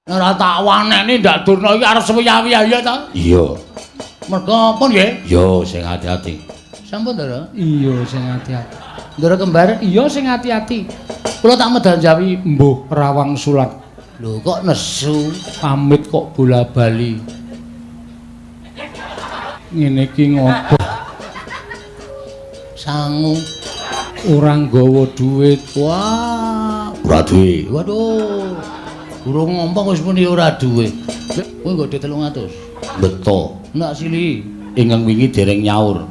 Ora tak waneni ndak Durna iki arep suwiya-wiya ya ta? Iya. Mergo apa nggih? Yo sing ati-ati. Sampun, Ndara. Iya sing ati-ati. Ndara kembar, Iya sing ati-ati. Kula tak medal jawi. Mbuh Rawang Sulat. Lho kok nesu? Pamit kok bola-bali. Ngene iki ngopo? Sangu ora nggawa dhuwit. Wah, ora duwe. Waduh. Durung ngompong wis muni ora duwe. Kowe nggo dhuwit 300. Beto. Nak sili. Ingkang wingi dereng nyaur.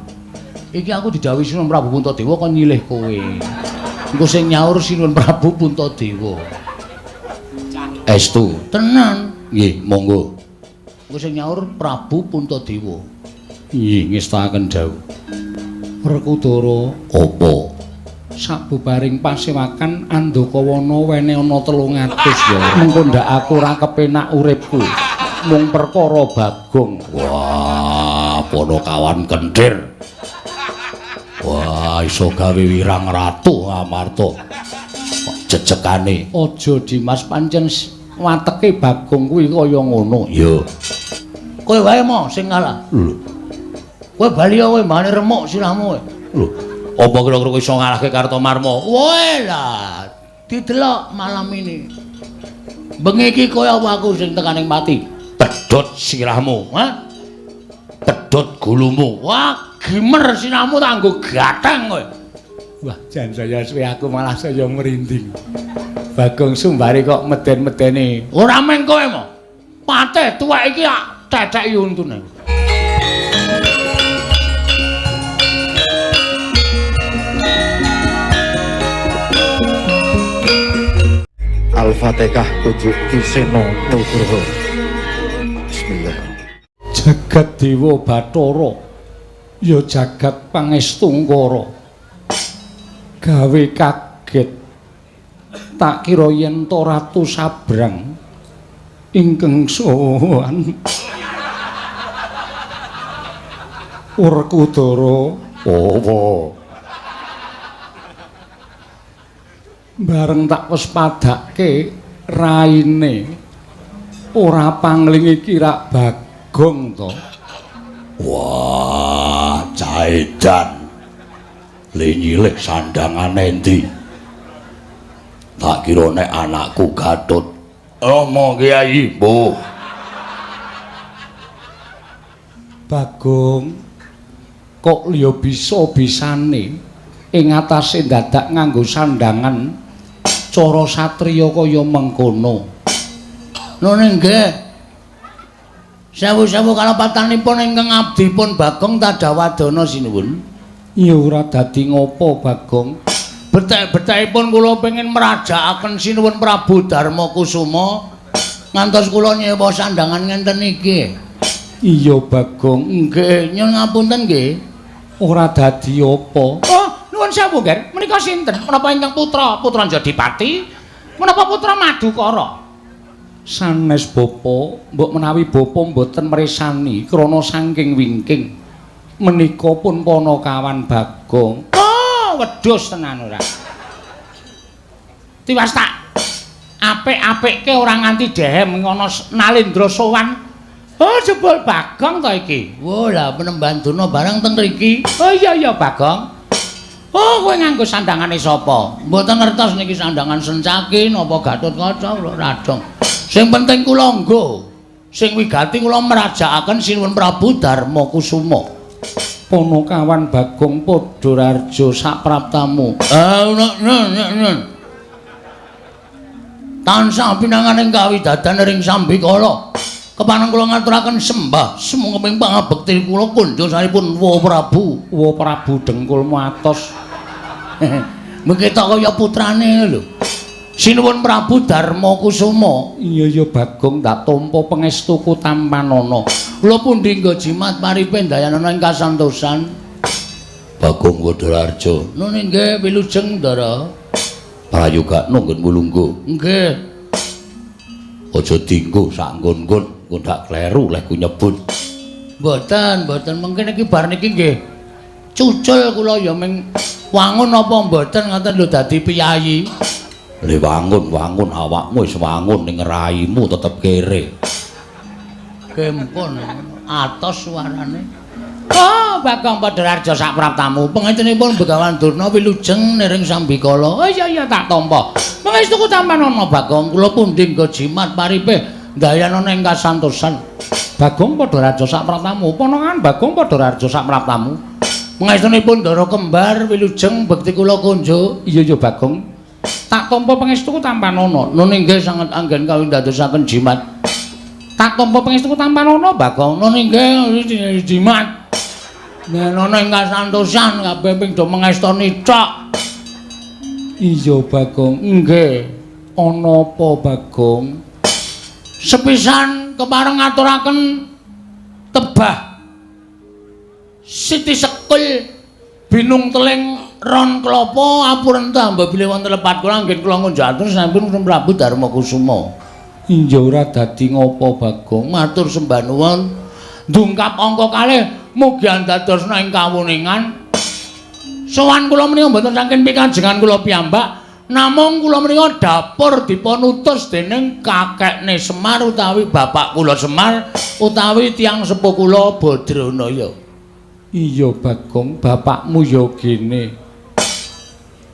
Iki aku didhawuhi Sinuwun Prabu Puntadewa kon nyilih kowe. Engko sing nyaur Sinuwun Prabu Puntadewa. Estu. Tenan. Nggih, monggo. Engko sing nyaur Prabu Puntadewa. Nggih, ngestakaken dawuh. Werkudara, apa? Sabubaring pasewakan Andakawana wene ana 300 ya. Mengko ndak aku ora kepenak uripku. Mung perkara Bagong. Wah, Ponokawan kenthir. Wah, iso gawe wirang ratu Amarta. Jejekane. Aja Dimas, pancen wateke Bagong kuwi kaya ngono. Iya. Kowe wae mo sing ngalah. Lho. Kowe bali kowe mbane remuk sirahmu kowe. Lho, apa kira-kira kowe iso ngalahke Kartomarma? Woe lah, didelok malam ini. Bengi iki kowe apa aku sing tekaning pati? Pedhot sirahmu, ha? Pedhot gulumu. Wah, gimer sirahmu tak nggo gatheng kowe. Wah, jan saya suwe aku malah saya merinding. Bagong Sumbare kok meden-medeni. Ora meng kowe mo. Pateh tuwek iki tak ceceki untune. Al-Fatihah tujuk Ki Seno Nugroho. Bismillah. Jagat Dewa Bathara ya jagat pangestungkara. Gawe kaget. Tak kira yen to Ratu Sabrang ingkang sowan. Werkudara, apa? Bareng tak wes padake raine ora pangling iki rak Bagong to. Wah, caedan. Le nyilih sandangane endi? Tak kira nek anakku Gatut. Romo Kyai, mbuh. Bagong kok liya bisa-bisane ing atase dadak nganggo sandangan cara satriya kaya mengkono. Nune nggih. Sewu-sewu kalepatanipun ingkang abdipun Bagong tadawadana sinuwun. Ya ora dadi ngopo Bagong. Betek-betekipun kula pengin mrajakaken Sinuwun Prabu Darma Kusuma ngantos kula nyewa sandangan ngenten iki. Iya Bagong. Nggih, nyuwun ngapunten nggih. Ora dadi apa. Oh, nuwun sewu, Nger. Menika sinten? Menapa ingkang putra, putra Jodipati? Menapa putra Madukara? Sanes bapa, mbok menawi bapa mboten mresani krana saking wingking. Menika pun Ponokawan Bagong. Oh, wedhus tenan ora. Tiwas tak apik-apikke ora nganti dehem ngono Nalendra sowan. Oh, jebul Bagong to iki. Wah, lah penemban Durna barang teng mriki. Oh iya iya Bagong. Oh, kowe nganggo sandangane sapa? Mboten ngertos niki sandangan Sencaki napa Gatotkaca kula radong. Sing penting kula nggo. Sing wigati kula mrajakaken Sinuwun Prabu Darma Kusuma. Ponokawan Bagong padha rarjo sapraptamu. Tansah pinanganing kawidadan ring sambikala. Kepaneng kula ngaturaken sembah sumangga pangabekti kula kunjosaripun Wa Prabu. Wa Prabu dengkulmu atos. Mengke tok kaya putrane lho. Sinuwun Prabu Darma Kusuma. Iya ya Bagong, tak tampa pangestuku tampanana. Kula pundi nggo jimat paripe ndayanana ing kasantosan. Bagong Wadararja. Nune nggih wilujeng Ndara. Prayogakno nggon mulungguh. Nggih. Aja dinggo sak nggon-nggon, engko ndak kleru leh ku nyebut. Mboten, mboten mungkin iki bar niki nggih. Cucul kula ya ming wangun apa mboten ngoten lho dadi piyayi. Le wangun-wangun awakmu wis wangun ning raimu tetep kere. Gempon atos suarane. Oh, Bagong Padhararja sak praptamu. Pangestunipun Begawan Durna wilujeng niring sambikala. Oh iya iya tak tampa. Pangestuku tampanana Bagong, kula pundi nggo jimat paripe ndayanana ing kasantosan. Bagong Padhararja sak praptamu. Ponongan Bagong Padhararja sak praptamu. Pangestunipun Ndara kembar wilujeng bekti kula kunjuk. Iya iya Bagong. Tak tampa pangestuku tampanana. Nun inggih sanget anggen kawindadosaken jimat. Tak tampa pangestuku tampanana Bagong. Nun inggih jimat. Nenono ing kasantosan kabeh ping do mengestoni tok. Iya Bagong. Nggih. Ana apa Bagong? Sepisan kepareng ngaturaken tebah Siti Sekul binung teling ron klapa apurenta mbok bilih wonten lepat kula anggen kula ngunjukaken sampun Prabu Darma Kusuma. Iya ora dadi ngopo Bagong? Matur sembah nuwun. Ndungkap angka kalih mugi andadosna ing kawuningan. Sowan kula menika mboten saking pikajengan kula piyambak, namung kula menika dapur dipun utus dening kakekne Semar utawi bapak kula Semar utawi tiyang sepuh kula Badranaya. Iya Bagong, bapakmu ya gene.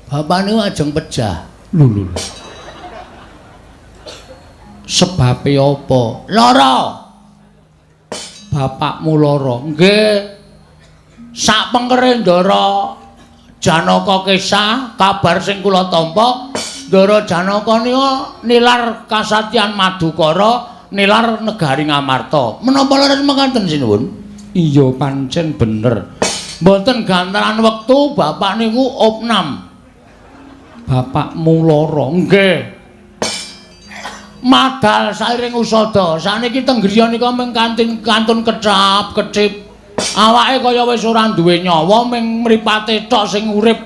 Bapak niku ajeng pejah. Lho lho. Sebabe apa? Lara. Bapakmu lara. Nggih. Sak pengkere Ndara Janaka kesah, kabar sing kula tampa, Ndara Janaka nika nilar kasatyan Madukara, nilar negari Ngamarta. Menapa leres mekaten sinuwun? Iya pancen bener. Mboten gantaran wektu bapak niku opnam. Bapakmu lara. Nggih. Madal sairing usada. Saniki teng griya nika mung kantun kecap-kecip. Awake kaya wis ora duwe nyawa, mung mripate tok sing urip.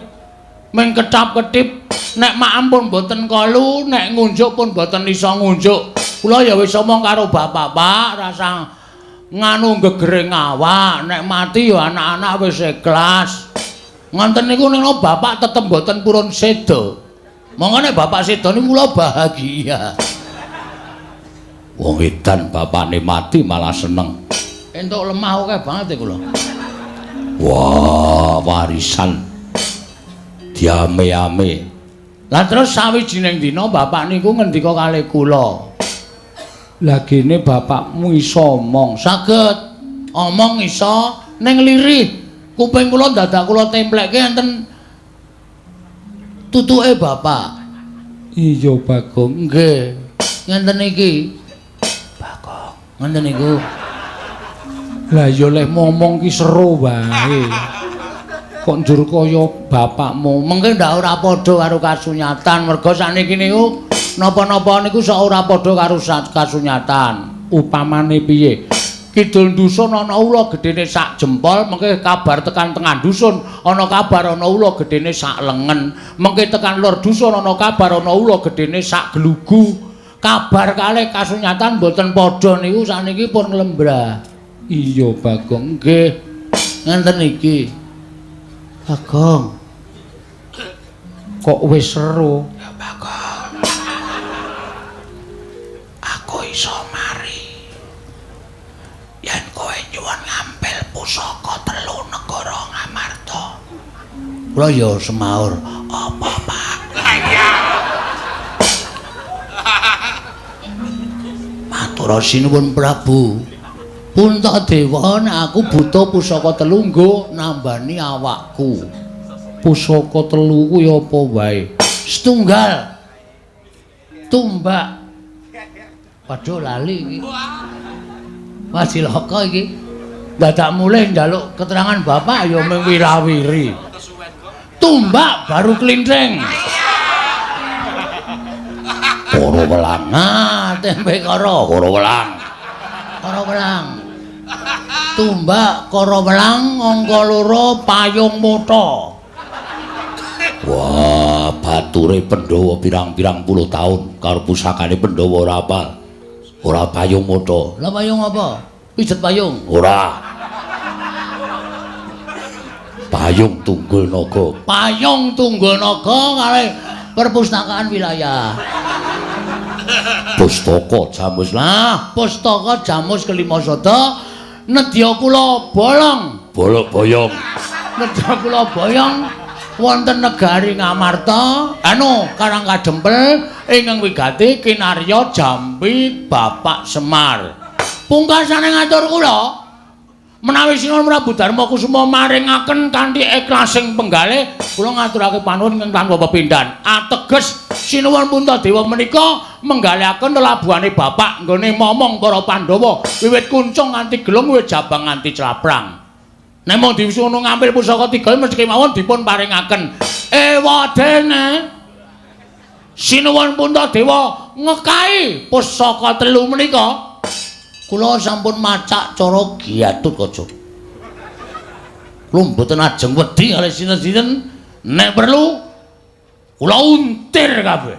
Mung kecap-ketip. Nek maem pun mboten kolu, nek ngunjuk pun mboten iso ngunjuk. Kula ya wis omong karo bapak, Pak, rasa nganu gegering awak, nek mati ya anak-anak wis ikhlas. Ngoten niku nek bapak tetep mboten purun seda. Monggo nek bapak seda niku kula bahagia. Wong edan bapakne mati malah seneng. Entuk lemah akeh banget kula. Wah, warisan diame-ame. Lah terus sawijining dina bapak niku ngendika kalih kula. Lah gene bapakmu iso omong. Saged omong iso ning lirih. Kuping kula dadak kula templekke enten tutuke bapak. Iya Bagong. Nggih. Ngenten iki. Bagong, ngenten niku. Lah ya leh momong ki seru wae. Kok njur kaya bapakmu. Mengke ndak ora padha karo kasunyatan, merga sakniki niku napa-napa niku sok ora padha karo kasunyatan. Upamane piye? Kidul dusun ana ula gedene sak jempol, mengke kabar tekan tengah dusun ana kabar ana ula gedene sak lengen, mengke tekan lor dusun ana kabar ana ula gedene sak glugu. Kabar kalih kasunyatan mboten padha niku sakniki pun nglembrah. Iya Bagong. Nggih. Ngenten iki. Bagong. Kok wis seru? Ya Bagong. Aku iso mari. Yen kowe nyuwun ngampil pusaka telu negara Ngamarta. Kula ya semaur, apa Pak? Matur sinuwun Prabu. Puntadewa, nek aku butuh pusaka telu nggo nambani awakku. Pusaka telu kuwi apa wae? Setunggal. Tumbak. Waduh lali iki. Wah cilaka iki. Dadak mulih njaluk keterangan bapak ya mung wirawiri. Tumbak baru klinthing. Koro welang. Nah, tempe koro, koro welang. Koro welang. Tumbak koro welang angka loro payung mata. Wah, bature Pandhawa pirang-pirang puluh tahun karo pusakane Pandhawa ora apal. Ora payung mata. Lah payung apa? Pijet payung? Ora. Payung tunggul naga. Payung tunggul naga kalih Perpustakaan wilayah. Pustaka Jamus lah, Pustaka Jamus kelima sada nedya kula bolong. Bolok boyong. Nedya kula boyong wonten negari Ngamarta, anu Karang Kadempel ingkang wigati kinarya Jampi Bapak Semar. Pungkasane ngatur kula menawi Sinuwun Prabu Darma Kusuma maringaken kanthi ikhlasing penggalih, kula ngaturake panuwun ingkang tanpa pepindhan. Ateges Sinuwun Puntadewa menika menggalihaken lelabuhane bapak nggone momong para Pandhawa wiwit kuncung nganti gelung, wiwit jabang nganti claprang. Nek mung diwisuno ngampil pusaka tiga mesti kemawon dipun paringaken. Ewadene Sinuwun Puntadewa ngekahi pusaka telu menika, kula sampun macak cara Gatotkaca. Kula mboten ajeng wedi kalih sinten-sinten, nek perlu kula untir kabeh.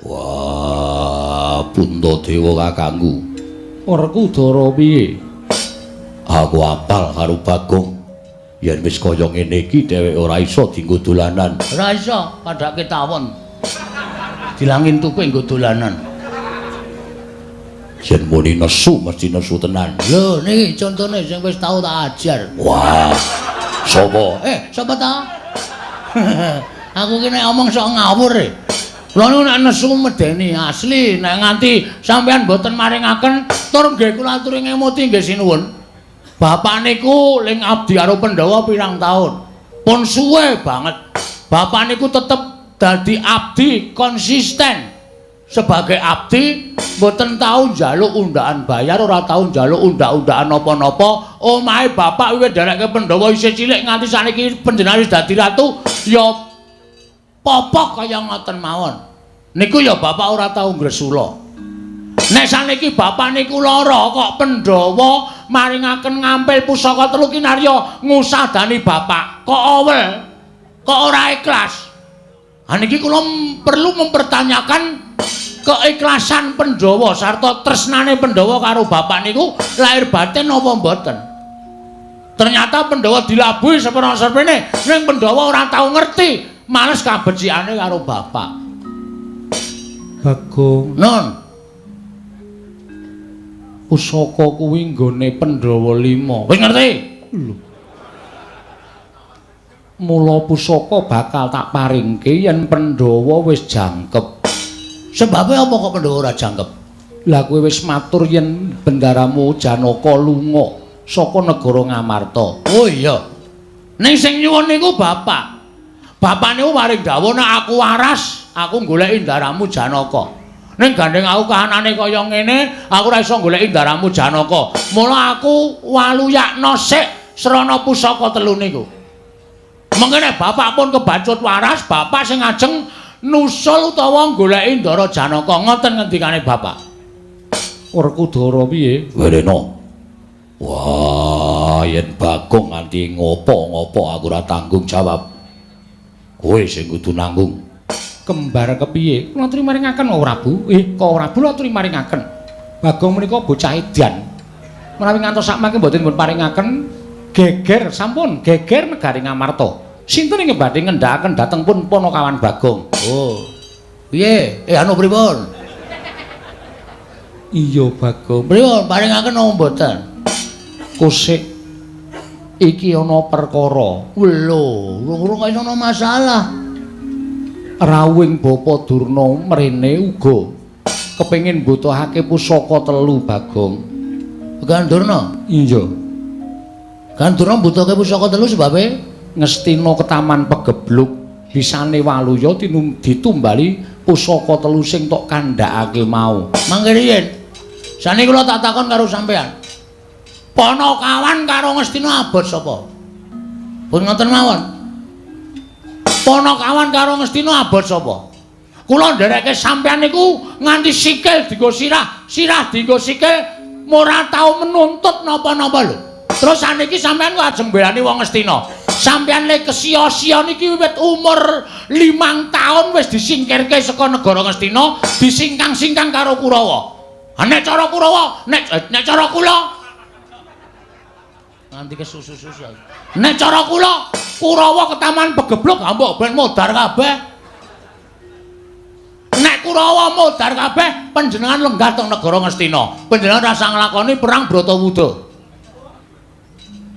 Wah, Puntadewa kakangku. Werkudara piye? Aku apal karo Bagong. Yen wis kaya ngene iki dheweke ora iso dienggo dolanan. Ora iso, padhake tawon. Dilangin tupe nggo dolanan. Yen muni nesu mesti nesu tenan. Lho niki contone sing wis tau tak ajar. Wah. Sapa? Sapa ta? Aku ki nek omong sok ngawur e. Kula niku nek nesu medeni asli, nek nganti sampean mboten maringaken tur nggih kula aturi ngemuti nggih sinuwun. Bapak niku ling abdi karo Pandhawa pirang taun. Pun suwe banget. Bapak niku tetep dadi abdi konsisten. Sebagai abdi mboten tau njaluk undaan bayar, ora tau njaluk undak-undakan napa-napa. Omahe bapak wiwit nderekke Pandhawa isih cilik nganti saniki panjenengan wis dadi ratu ya popok kaya ngoten mawon. Niku ya bapak ora tau ngresula. Nek saniki bapak niku lara kok Pandhawa maringaken ngampil pusaka telu kinarya ngusadani bapak kok awel, kok ora ikhlas. Ha niki kula perlu mempertanyakan keikhlasan Pandhawa sarta tresnane Pandhawa karo bapak niku lahir batin apa mboten. Ternyata Pandhawa dilabuhi seprana-seprene, ning Pandhawa ora tau ngerti, males kabecikane karo bapak. Bagong, Nun, pusaka kuwi nggone Pandhawa 5. Wis ngerti? Lho. Mula pusaka bakal tak paringke yen Pandhawa wis jangkep. Sebabe apa kok Pandhawa ora jangkep? Lah kowe wis matur yen bendaramu Janaka lunga saka negara Ngamarta. Oh iya. Ning sing nyuwun niku bapak. Bapak niku paring dawuh nek aku waras, aku goleki ndaramu Janaka. Ning gandeng aku kahanane kaya ngene, aku ora iso goleki ndaramu Janaka. Mula aku waluyakna sik srana pusaka telu niku. Mengkene bapak pun kebacut waras, bapak sing ajeng nusul utawa goleki ndara Janaka. Ngoten ngendikane bapak. Werkudara piye? Werena. Wah, yen Bagong nganti ngopo-ngopo aku ora tanggung jawab. Kowe sing kudu nanggung. Kembar kepiye? Kula aturi maringaken kok Prabu. Kok Prabu kula aturi maringaken. Bagong menika bocah edan. Menawi ngantos sakmangke mboten dipun paringaken geger sampun geger negari Ngamarta. Sinten ingkang badhe ngendhakaken dhateng pun Panakawan Bagong? Oh. Piye? Anu pripun? Iya Bagong. Pripun paringaken napa mboten? Kusik iki ana perkara. Lho, urung-urung kok ana masalah. Rawuhing Bapa Durna mrene uga kepengin mbutuhake pusaka telu Bagong. Begawan Durna? Iya. Begawan Durna mbutuhake pusaka telu sebabe Ngastina ketaman pegebluk bisane waluya ditumbali pusaka telu sing tok kandhakake mau. Mangke riyin. Saniki kula tak takon karo sampean. Panakawan karo Ngastina abot sapa? Pun ngoten mawon. Panakawan karo Ngastina abot sapa? Kula nderekke sampean niku nganti sikil dienggo sirah, sirah dienggo sikil, ora tau menuntut napa-napa lho. Terus saniki sampean kok ajeng mbelani wong Ngastina. Sampean le kesia-sia niki wiwit umur 5 taun wis disingkirke saka negara Ngastina, disingkang-singkang karo Kurawa. Ha nek cara Kurawa, nek cara kula nganti kesusu-susu. Nek cara kula Kurawa ketaman pegeblok ambok ben modar kabeh. Nek Kurawa modar kabeh, panjenengan lenggah teng negara Ngastina. Panjenengan rasa nglakoni perang Bratawuda.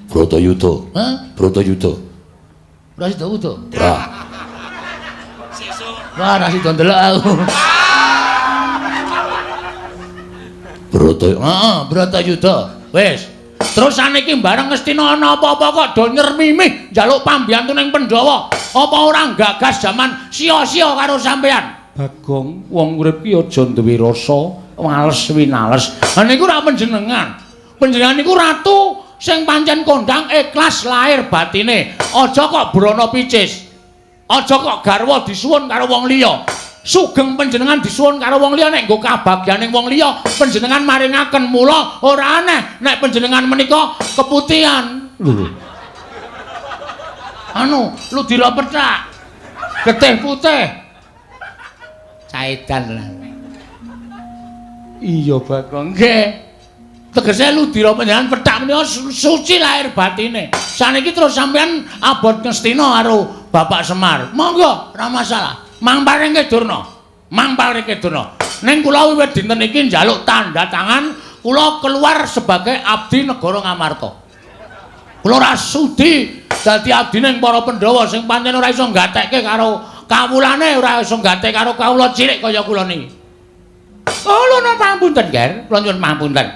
Bratayuda. Hah? Bratayuda. Ora sida wuda. Ora. Wah, ora sida ndelok aku. Brata, heeh, Bratayuda. Wis. Terus saniki bareng Ngastina ana apa-apa kok do nyermimih njaluk pambiyantu ning Pandhawa. Apa ora gagas jaman sia-sia karo sampean? Bagong, wong urip ki aja duwe rasa wales winales. Ha niku ora panjenengan. Panjenengan niku ratu sing pancen kondang ikhlas lahir batine. Aja kok brana picis. Aja kok garwa disuwun karo wong liya. Sugeng panjenengan disuwun karo wong liya nek nggo kabagyaning wong liya panjenengan maringaken, mula ora aneh nek panjenengan menika keputihan. Lho. Anu, ludira pethak. Getih putih. Caedan lah. Iya, Bagong. Nggih. Tegese ludira panjenengan pethak menika suci lahir batine. Saniki terus sampean abot Ngastina karo Bapak Semar. Monggo, ora masalah. Mang paringke Durna. Mang paringke Durna. Ning kula wiwit dinten iki njaluk tanda tangan, kula keluar sebagai abdi negara Ngamarta. Kula ora sudi dadi abdine para Pandhawa sing pancen ora iso nggatekke karo kawulane, ora iso nggatekke karo kawula cilik kaya kula niki. Oh, lho pangapunten, Ger. Kula nyuwun pangapunten.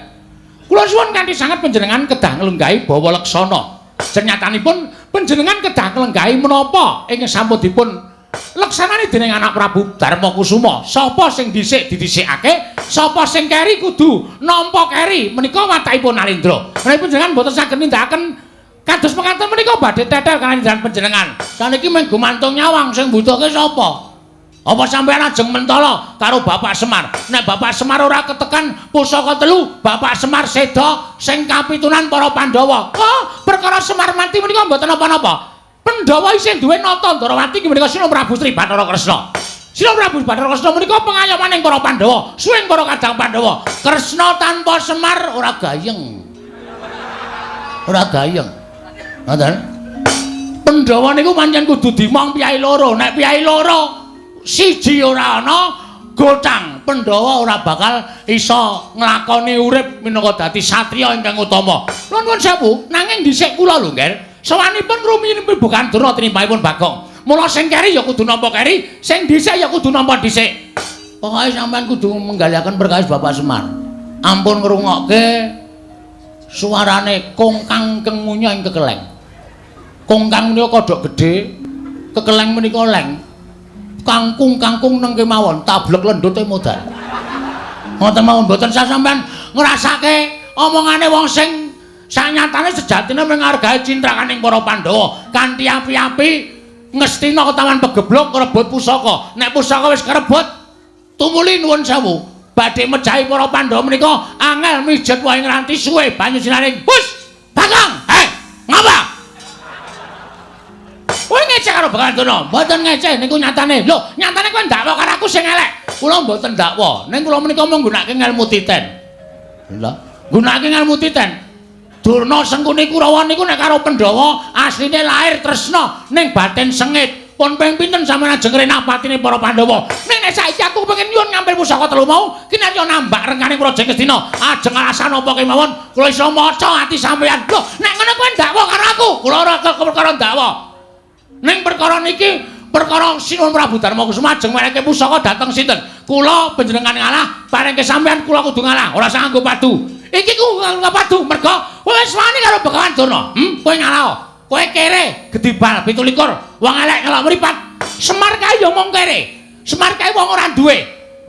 Kula suwun kanthi sanget panjenengan kedah nglenggahi bawa leksana. Senyatanipun panjenengan kedah nglenggahi menapa ing sampun dipun leksanane dening anak Prabu Darma Kusuma. Sapa sing dhisik didhisikake, sapa sing keri kudu nampa keri. Menika watakipun Nalendra. Menawi panjenengan mboten saged nindakaken kados mekaten menika badhe tetel kaliyan panjenengan. Saniki mung gumantung nyawang sing mbutuhke sapa? Apa sampeyan ajeng mentala karo Bapak Semar? Nek Bapak Semar ora ketekan pusaka telu, Bapak Semar seda sing kapitunan para Pandhawa. Oh, perkara Semar mati menika mboten napa-napa. Pandhawa isih duwe nata Ndrawati inggih menika Sina Prabu Sri Bathara Kresna. Sina Prabu Bathara Kresna menika pengayomaning para Pandhawa, suwing para kadang Pandhawa. Kresna tanpa Semar ora gayeng. Ora gayeng. Ngoten. Pandhawa niku pancen kudu dimong piyai loro. Nek piyai loro siji ora ana, gotang Pandhawa ora bakal iso nglakoni urip minangka dadi satriya ingkang utama. Nuwun sewu, nanging dhisik kula lho, Nger. Sawanipun rumiyin pembukaan Durna tinimbangipun Bagong. Mula sing keri ya kudu nampa keri, sing dhisik ya kudu nampa dhisik. Pokoke sampean kudu menggaliaken perkawis Bapak Semar. Ampun ngrungokke suarane kongkang kengunya ing kekeleng. Kongkang menika kodhok gedhe, kekeleng menika leng. Kangkung-kangkung neng kemawon, tablek lendute modal. Ngoten mawon mboten sah sampean ngrasake omongane wong sing sanyatane sejatine menghargai cintrakaning para Pandhawa kanthi api-api Ngastina ketawan pegeblok ngrebut pusaka. Nek pusaka wis kerebut, tumuli nuwun sewu badhe mejahi para Pandhawa menika angel mijet wae ngranti suwe banyu sinaring. Bus, Bagong, heh, ngapa? Kowe ngecek karo Bagong Durna? Mboten ngecek niku nyatane. Lho, nyatane kowe ndakwa karo aku sing elek. Kula mboten ndakwa. Ning kula menika mung nggunakake ngelmu titen. Lha, nggunakake ngelmu titen. Durna Sengkuni Kurawa niku nek karo Pandhawa asline lahir tresna ning batin sengit. Pun ping pinten sampeyan ajeng ngrenah patine para Pandhawa. Ning nek saiki aku pengen nyuwun ngampil pusaka telu mau, kinarya nambak rengkaning Praja Ngastina. Ajeng alasan apa kemawon kula iso maca ati sampeyan. Lho, nek ngono kowe ndakwa karo aku. Kula ora perkara ndakwa. Ning perkara niki perkara Sinuwun Prabu Darma Kusuma ajeng menehi pusaka dhateng sinten? Kula panjenengan ngalah, parengke sampeyan kula kudu ngalah, ora usah nganggo padu. Iki ku nganggo padu mergo kowe wis wani karo Begawan Durna. Kowe ngalah. Kowe kere gedibal 27, wong elek ngelok mripat. Semar kae ya mung kere. Semar kae wong ora duwe.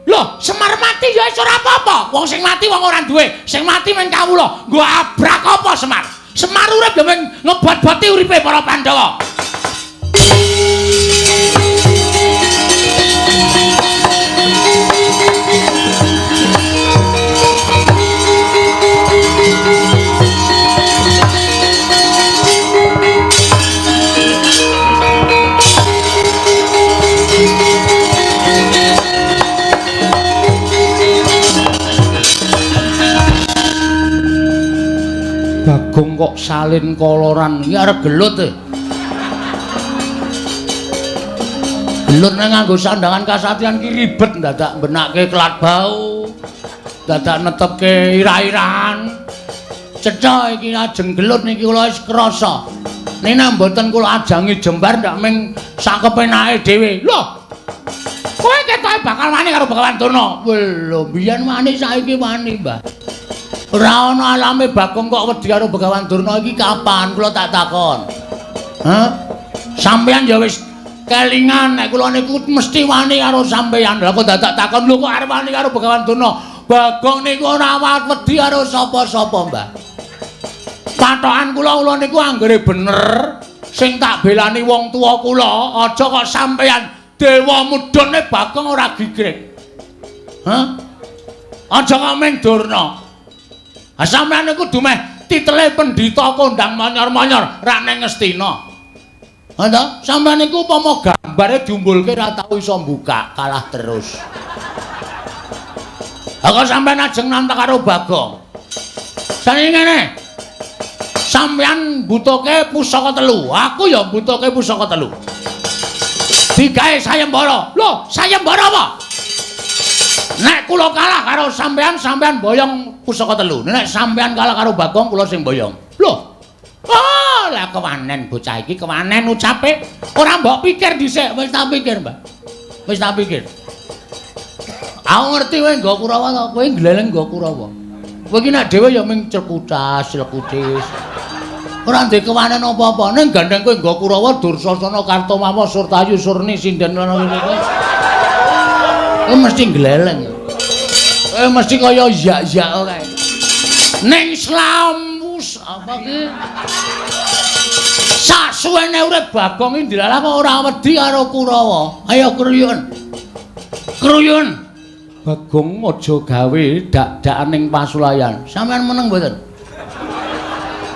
Lho, Semar mati ya wis ora apa-apa. Wong sing mati wong ora duwe, sing mati mung kawula. Nggo abrak apa Semar? Semar urip ya mung ngebot-boti uripe para Pandhawa. Bagong kok salin koloran iki arep gelut e. Gelut nek nganggo sandangan kasatriyan ki ribet dadak benake kelat bau. Dadak netepke ira-irahan. Cetha iki ajeng gelut niki kula wis krasa. Nek mboten kula ajangi jembar ndak ming sakepenake dhewe. Lho. Kowe ketoke bakal wani karo Begawan Durna. Lho, biyen wani saiki wani, Mbah. Ora ana alame Bagong kok wedi karo Begawan Durna iki kapan kula tak takon. Hah? Sampeyan ya wis kelingan nek kula niku mesti wani karo sampeyan. Lah kok dadak takon lho kok arep wani karo Begawan Durna? Bagong niku ora wedi karo sapa-sapa, Mbah. Patokan kula kula niku anggere bener sing tak belani wong tuwa kula, aja kok sampeyan dewa mudhune Bagong ora gigrik. Hah? Aja kok ming Durna. Ha sampeyan niku dumeh titele pendhita kondang monyor-monyor rak ning Ngastina. Ha ta? Sampeyan niku upama gambare diumbulke ora tau iso mbuka, kalah terus. Ha kok sampeyan ajeng nantang karo Bagong. Saniki ngene. Sampeyan mbutuhke pusaka telu, aku ya mbutuhke pusaka telu. Digawe sayembara. Lho, sayembara apa? Nek kula kalah karo sampeyan, sampeyan boyong pusaka telu. Nek sampeyan kalah karo Bagong, kula sing boyong. Lho. Oh, lah kewanen bocah iki, kewanen ucape. Ora mbok pikir dhisik, wis tak pikir, Mbah. Wis tak pikir. Aku ngerti kowe nggo Kurawa to, kowe gleleng nggo Kurawa. Kowe iki nek dhewe ya ming cekutas, clekutis. Ora ndek kewanen apa-apa, ning gandeng kowe nggo Kurawa, Dursasana, Kartomama, Surtayu, Surni, Sinden lan ngene. Kowe mesti gleleng. Kowe mesti kaya yak-yak kae. Ning slamus apa ki? Sasuwene urip Bagong iki ndilalah kok ora wedi karo Kurawa. Ayo kruyun. Kruyun. Bagong aja gawe dak-dakan ning pasulayan. Sampeyan meneng mboten?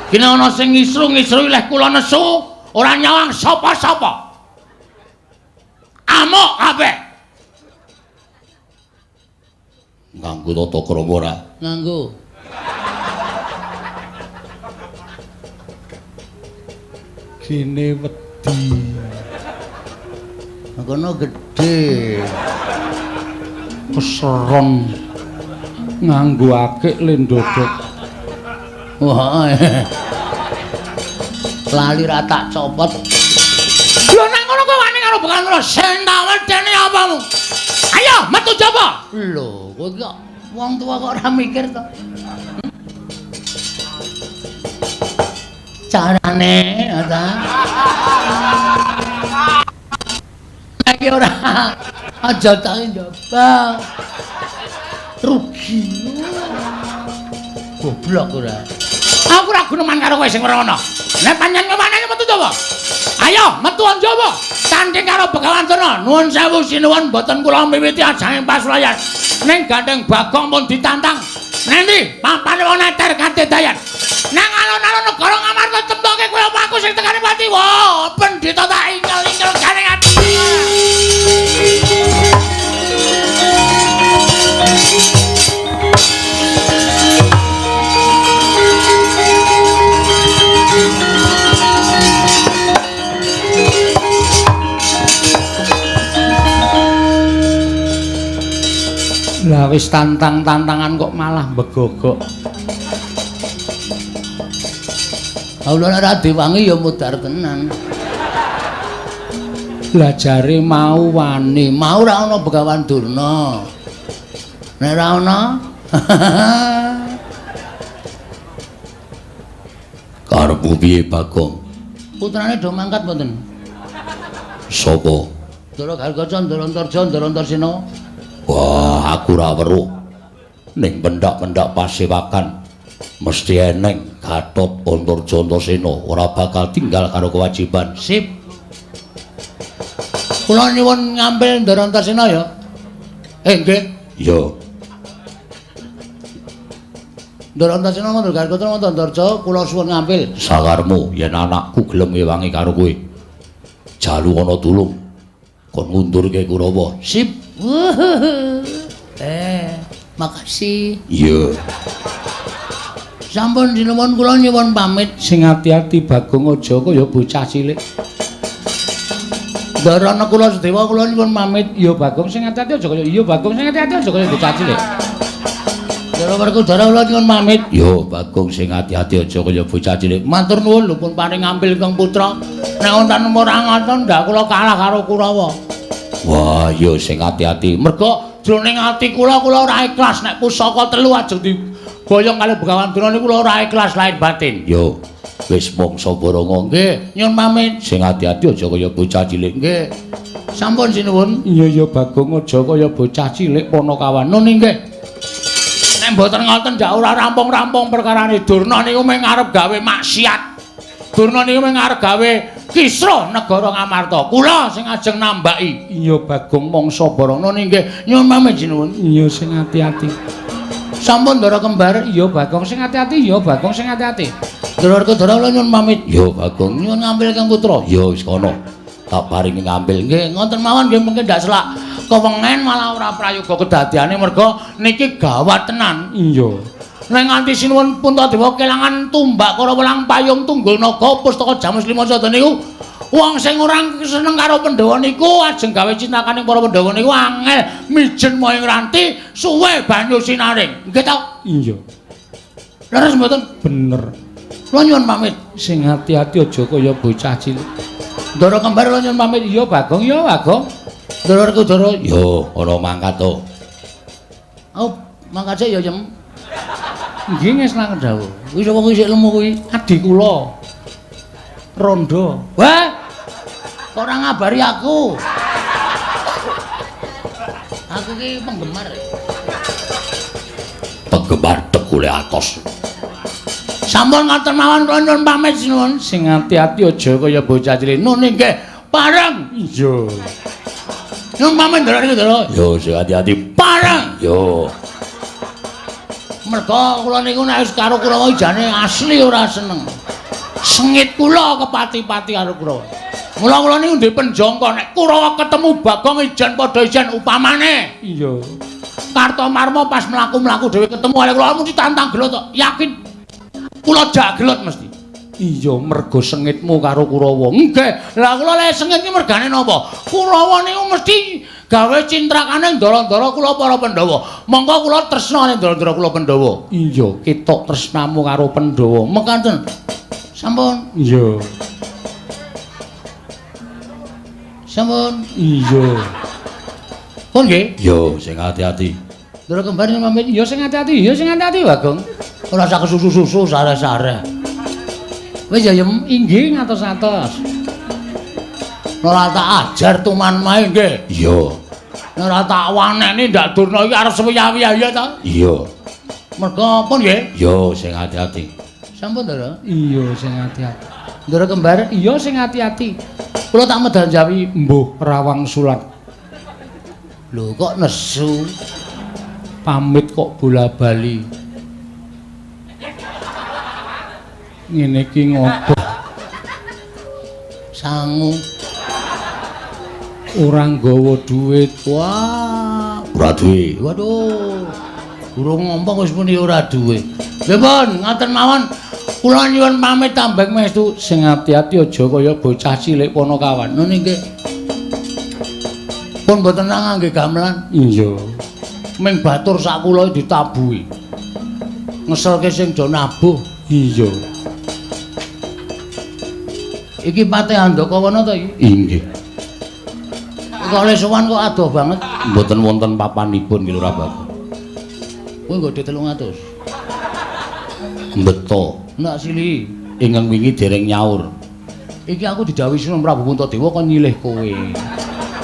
Kene ana sing ngisru-ngisru leh kula nesu, ora nyawang sapa-sapa. Amuk kabeh. Nganggo tata krama ora? Nganggo. Gene wedi. Kono gedhe. Keseron nganggo akik le ndodok. Wah. Lali ra tak copot. Lho nang ngono kowe wani karo Begawan Durna, sing tak wedeni apamu? Ayo metu jaba. Lho, kowe kok wong tuwa kok ora mikir to? Carane ta. Iki ora aja tak njaba. Rugi. Goblok ora. Aku ora guneman karo kowe sing ora ana. Nek pancen kewanane metu jaba. Ayo metu njaba. Tanding karo Begawan Durna. Nuwun sewu sinuwun mboten kula miwiti ajanging pasulayan. Ning gandeng Bagong pun ditantang. Nendi papane wong neter kadedayan. Nang alun-alun negara Ngamarta temtoke kowe apa aku sing tekane pati. Wah, pendhita tak ingel-ingel gandeng ati. Lah wis tantang-tantangan kok malah begogok. Kula ora diwangi ya mudhar tenan. Lah jare mau wani, mau ora ana Begawan Durna. Nek ora ana karepmu piye Bagong? Putrane do mangkat mboten? Sapa? Ndara Gargaca, Ndara Antarja, Ndara Antarsena. Wah, aku ora weruh. Ning pendak-pendak pasewakan mesti eneng Gatot Antarja Antasena ora bakal tinggal karo kewajiban. Sip. Kula nyuwun ngambil Ndara Antasena ya. Nggih. Ya. Ndara Antasena Ndara Gargaca Ndara Antarja kula suwun ngambil. Sakarmu yen anakku gelem ngewangi karo kowe. Jalu ana tulung kon ngundurke Kurawa. Sip. Makasih. Iya. Sampun sinuwun kula nyuwun pamit. Sing ati-ati Bagong aja kaya bocah cilik. Ndara Nakula Sadewa kula nyuwun pamit. Iya Bagong sing ati-ati aja kaya iya Bagong sing ati-ati aja kaya bocah cilik. Ndara Werkudara kula nyuwun pamit. Yo Bagong sing ati-ati aja kaya bocah cilik. Matur nuwun lho pun paring ngampil Kang Putra. Nek wonten ora ngoten ndak kula kalah karo Kurawa. Wah, yo sing ati-ati. Mergo jroning ati kula kula ora ikhlas nek pusaka telu ajeng diboyong kali Begawan Durna niku kula ora ikhlas lahir batin. Yo wis mangsa borongo. Nggih, nyuwun pamit. Sing ati-ati aja kaya bocah cilik. Nggih. Sampun sinuwun. Iya ya Bagong aja kaya bocah cilik Panakawan. Nun nggih. Nek mboten ngoten ndak ora rampung-rampung perkarane Durna niku mung arep gawe maksiat. Durna niku mung arep gawe kisruh negara Ngamarta. Kula sing ajeng nambaki. Iya Bagong mangsa borongo. Nun nggih, nyuwun pamit sinuwun. Iya sing ati-ati. Sampun Ndara kembar. Iya Bagong sing ati-ati. Iya Bagong sing ati-ati. Ndara Werkudara kula nyuwun pamit. Yo Bagong nyuwun ngambil Kang Putra. Yo wis kono. Tak paringi ngambil. Nggih, ngoten mawon nggih mungkin ndak selak kewengen malah ora prayoga kedadiane merga niki gawat tenan. Iya. Nek nganti sinuwun Puntadewa kelangan tumbak Karawa lan payung tunggul naga pustaka Jamus Lima Sada niku wong sing ora seneng karo Pandhawa niku ajeng gawe cintakane para Pandhawa niku angel mijen moyong ranti suwe banyu sinaring. Nggih ta? Iya. Leres mboten? Bener. Kula nyuwun pamit. Sing ati-ati aja kaya bocah cilik. Ndara kembar kula nyuwun pamit. Iya Bagong, iya Bagong. Ndara Werkudara. Yo, ana mangkat to. Oh, mangkat sik ya, Yem. Nggih ngeslaken dawuh. Kuwi sapa kuwi sik lemu kuwi? Adi kula. Rondo. Wah. Kok ora ngabari aku? Aku ki penggemar. Penggemar tegule atos. Sampun ngoten mawon kula nyuwun pamit sinuwun. Sing ati-ati aja kaya bocah cilik. Nun nggih, pareng. Iya. Nyuwun pamit Ndara Werkudara. Yo sing ati-ati pareng. Yo. Merga kula niku nek wis karo Kurawa jane asli ora seneng. Sengit kula kepati-pati karo Kurawa. Mula kula niku ndek penjangka nek Kurawa ketemu Bagong ijen padha ijen upamane. Iya. Kartomarma pas mlaku-mlaku dhewe ketemu karo kula mesti tantang gelut to. Yakin. Kula jak gelut mesti. Iya, mergo sengitmu karo Kurawa. Nggih. Lah kula lek sengit iki mergane napa? Kurawa niku mesti gawe cintrakane ndara-ndara kula para Pandhawa. Monggo kula tresna ning ndara-ndara kula Pandhawa. Iya, ketok tresnamu karo Pandhawa. Mekaten. Sampun. Iya. Sampun. Iya. Pun nggih. Yo sing ati-ati. Ndara kembar nyuwun pamit. Iya sing ati-ati, iya sing ati-ati Bagong. Ora usah kesusu-susu sare-sare. Wis ya Yem, inggih ngatos-atos. Ora tak ajar tuman mae nggih. Iya. Ora tak waneni ndak Durna iki arep suwiya-wiya ya ta? Iya. Merga pun nggih. Yo sing ati-ati. Sampun Ndara. Iya sing ati-ati. Ndara kembar, iya sing ati-ati. Kula tak medal jawi mbuh rawang sulat. Lho kok nesu? Pamit kok bola-bali. Ngene iki ngopo? Sangu. Ora nggawa duit. Wah, ora duwe. Waduh. Durung ngomong wis muni ora duwe. Lha pun ngoten mawon. Kula nyuwun pamit tambeng mestu. Sing ati-ati aja kaya bocah cilik Panakawan. Nun nggih. Pun mboten ngangge gamelan. Iya. Ming batur sak kula ditabuhi. Ngeselke sing do nabuh. Iya. Iki Patih Handakawana to iki? Inggih. Kok le sowan kok adoh banget. Mboten wonten papanipun nggih Lurah Bagong. Kowe nggo 300. Beto. Nak sili. Ingkang wingi dereng nyaur. Iki aku didhawuhi Sinuwun Prabu Puntadewa kon nyilih kowe.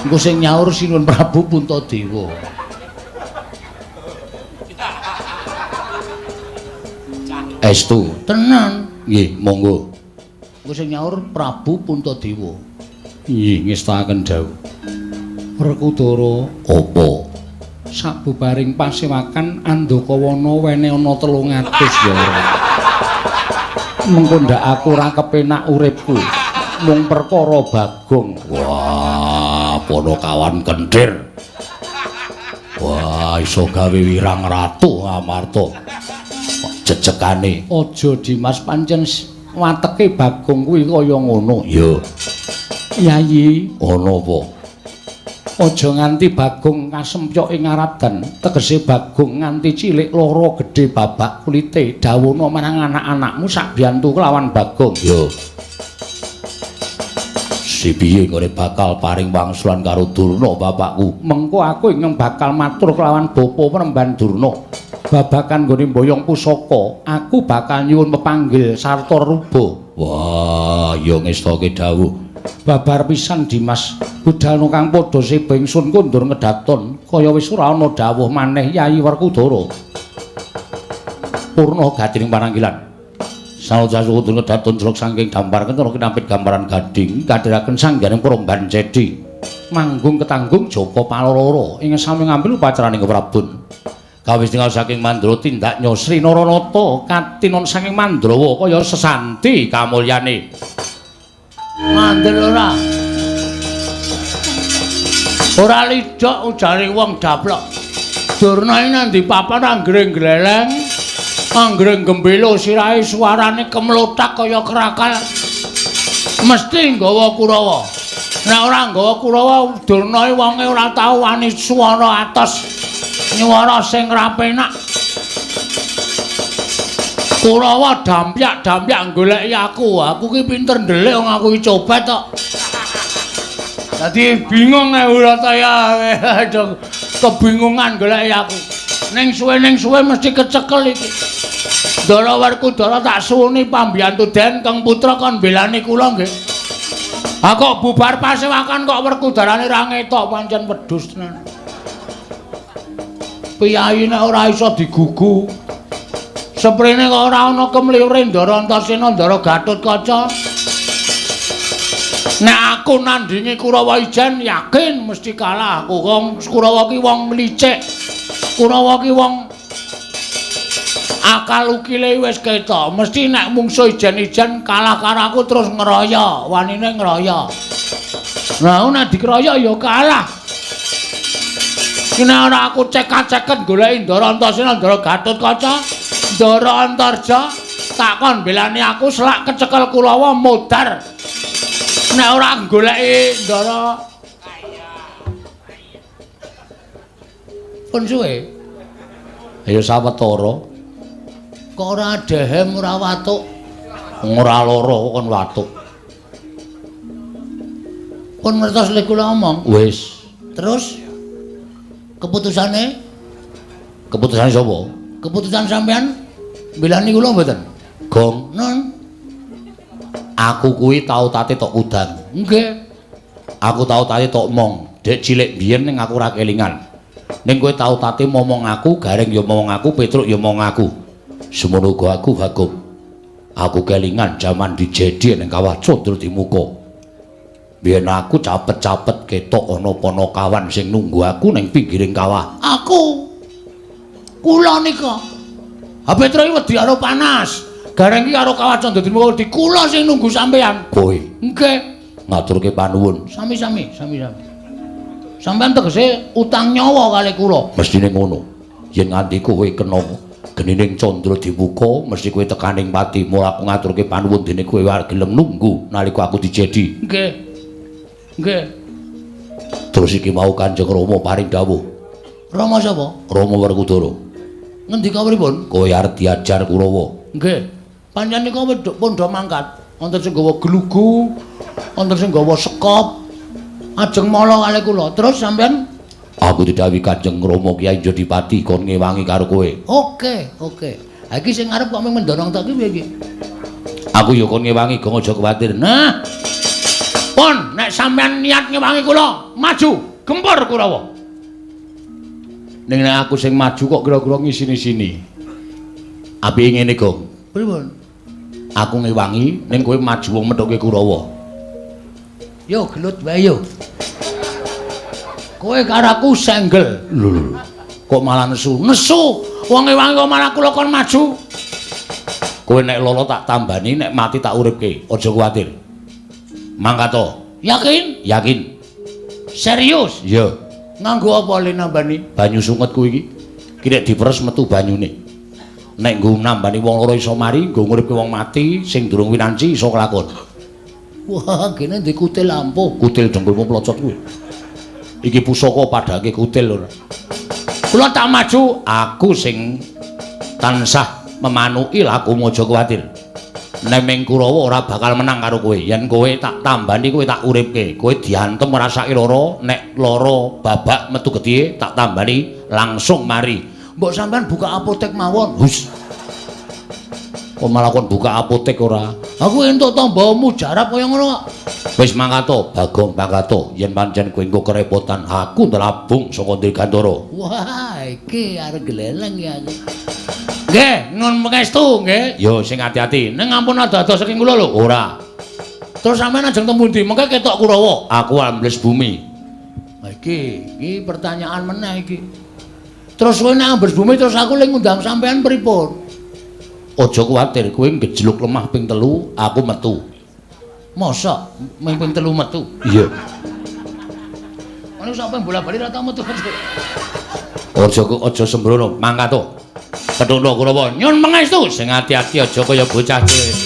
Engko sing nyaur Sinuwun Prabu Puntadewa. Estu. Tenan. Nggih, monggo. Engko sing nyaur Prabu Puntadewa. Nggih, ngestakaken dawuh. Werkudara, apa? Sabubaring pasewakan Andakawana wene ana 300 ya ora. Mengko ndak aku ora kepenak uripku. Mung perkara Bagong. Wah, Panakawan kenthir. Wah, iso gawe wirang ratu Ngamarta. Jejegane aja Dimas, pancen wateke Bagong kuwi kaya ngono. Iya. Yayi, Ana apa? Aja nganti Bagong kasempyok ing aradan, tegese Bagong nganti cilik lara gedhe babak kulite. Dawuhna marang anak-anakmu sak biyantu kelawan Bagong. Yo. Si piye nggone bakal paring wangsulan karo Durna bapakku? Mengko aku ingkang bakal matur kelawan Bapa Penemban Durna. Babagan nggone mboyong pusaka, aku bakal nyuwun pepanggil sarta ruba. Wah, ya ngestake dawuh. Babar pisan Dimas, budalno kang padha seba ingsun kondur ngedaton, kaya wis ora ana dawuh maneh Yayi Werkudara. Purna gatining pananggilan. Sanoja suwun ngedaton jelok saking dampar kentara kinampit gambaran gading kadhiraken sangganing Promban Cedi. Manggung ketanggung Joko Paloro ing sami ngambil upacaraning Prabun. Kawis tinggal saking Mandra tindak Sri Naranata katinon saking Mandrawa kaya sesanti kamulyane. Mandel ora. Ora lidhok ujare wong daplok. Durna iki nang ndi papan anggere gleleng, anggere gembelo sirahe suarane kemlothak kaya krakal. Mesti nggawa Kurawa. Nek ora nggawa Kurawa, Durna iki wonge ora tau wani swara atos. Nyuwara sing ra penak. Kurawa dampyak-dampyak goleki aku. Aku ki pinter ndelik wong aku ki cobet kok. Dadi bingung nek ora ya. Kebingungan goleki aku. Ning suwe mesti kecekel iki. Ndara Werkudara tak suwuni pambiyantu Den Kang Putra kon belani kula nggih. Ha kok bubar pasewakan kok Werkudarane ra ngetok pancen wedhus tenan. Piyayi nek ora iso digugu. Seprene kok ora ana kemliure Ndara Antasena Ndara Gatotkaca. Nek aku nandingi Kurawa ijen yakin mesti kalah aku. Wong Kurawa ki wong licik. Kurawa ki wong akal ukile wis ketok. Mesti nek mungsuh ijen-ijen kalah karo aku terus ngeroyo, wanine ngeroyo. Lah nek dikeroyo ya kalah. Nek ora aku cekak-ceket goleki Ndara Antasena Ndara Gatotkaca, Ndara Antarja, tak kon belani aku selak kecekel Kurawa modar. Nek ora goleki Ndara pun suwe. Ayo sawetara. Kok ora dehem ora watuk? Ora lara kok kon watuk. Pun ngertos lek kula omong. Wis. Terus keputusane? Keputusane sapa? Keputusan sampean mbelani kula mboten? Gong. Non. Aku kuwi tau tate tok udan. Nggih. Aku tau tate tok mong. Dek cilik biyen ning aku ora kelingan. Ning kowe tau tate momong aku, Gareng ya momong aku, Petruk ya momong aku. Semono uga aku Bagong. Aku kelingan jaman dijedi ning kawah Condro Dimuka. Biyen aku capet-capet ketok ana panakawan sing nunggu aku ning pinggiring kawah. Aku. Kula nika. Ha Petruk iki wedi karo panas. Gareng iki karo kawah Condro Dimuka wedi kula sing nunggu sampean. Kowe. Nggih. Ngaturke panuwun. Sami-sami, sami-sami. Sampeyan tegese utang nyawa kalih kula. Mestine ngono. Yen nganti kowe kena genining Condro Dimuka, mesti kowe tekaning pati. Mula aku ngaturke panuwun dene kowe gelem nunggu nalika aku dijedi. Nggih. Nggih. Terus iki mau Kanjeng Rama paring dawuh. Rama sapa? Rama Werkudara. Ngendika pripun? Kowe arep diajar Kurawa. Nggih. Pancen nika wedhuk pun do mangkat. Wonten sing gawa glugu, wonten sing gawa sekop. Ajeng mala kalih kula. Terus sampean? Aku didhawuhi Kanjeng Rama Kyai Jodipati kon ngewangi karo kowe. Oke, oke. Ha iki sing arep kok mung mendorong tok ki piye iki? Aku ya kon ngewangi, gong aja kuwatir. Nah. Pun nek sampean niat ngewangi kula, maju, gempur Kurawa. Ning nek aku sing maju kok kira-kira ngisini-sini. Apike ngene, Gong. Pripun? Aku ngewangi ning kowe maju wong methuke Kurawa. Yo gelut wae yo. Kowe karo aku senggel. Lho lho. Kok malah nesu? Nesu. Wong ngewangi kok malah kula kon maju. Kowe nek lolo tak tambani, nek mati tak uripke. Aja kuwatir. Mangkat to. Yakin? Yakin. Serius? Iya. Nganggo apa le nambani? Banyu sunget kuwi iki. Ki nek diperes metu banyune. Nek nggo nambani wong loro iso mari, nggo nguripke wong mati sing durung winanci iso kelakon. Wah, kene ndek kutil ampuh. Kutil dengkulmu plocot kuwi. Iki pusaka padhake kutil ora. Kula tak maju, aku sing tansah memanuki lakumu aja kuwatir. Neming Kurawa ora bakal menang karo kowe. Yen kowe tak tambani kowe tak uripke. Kowe diantem ngrasake lara, nek lara babak metu getihe tak tambani langsung mari. Mbok sampean buka apotek mawon. Hus. Kok malah kon buka apotek ora? Aku entuk tamba mujarab kaya ngono kok. Wis mangkato, Bagong mangkato. Yen pancen kowe engko kerepotan, aku ndelabung saka Dirgantara. Wah, iki arep gleleng ya aku. Nggih, nuwun pangestu nggih. Yo sing ati-ati. Ning ampun ado-ado saking kula lho. Ora. Terus sampean ajeng teng pundi? Mengke ketok Kurawa. Aku ambles bumi. Lah iki, iki pertanyaan meneh iki. Terus kowe nek ambles bumi terus aku le ngundang sampean pripun? Aja kuwatir, kowe ngejluk lemah ping 3, aku metu. Mosok ming ping 3 metu? Iya. Ono sampe bola-bali ora tau metu. Aja sembrono, mangkat to. Pethukno Kurawa, nyun pangestu sing ati-ati aja kaya bocah cilik.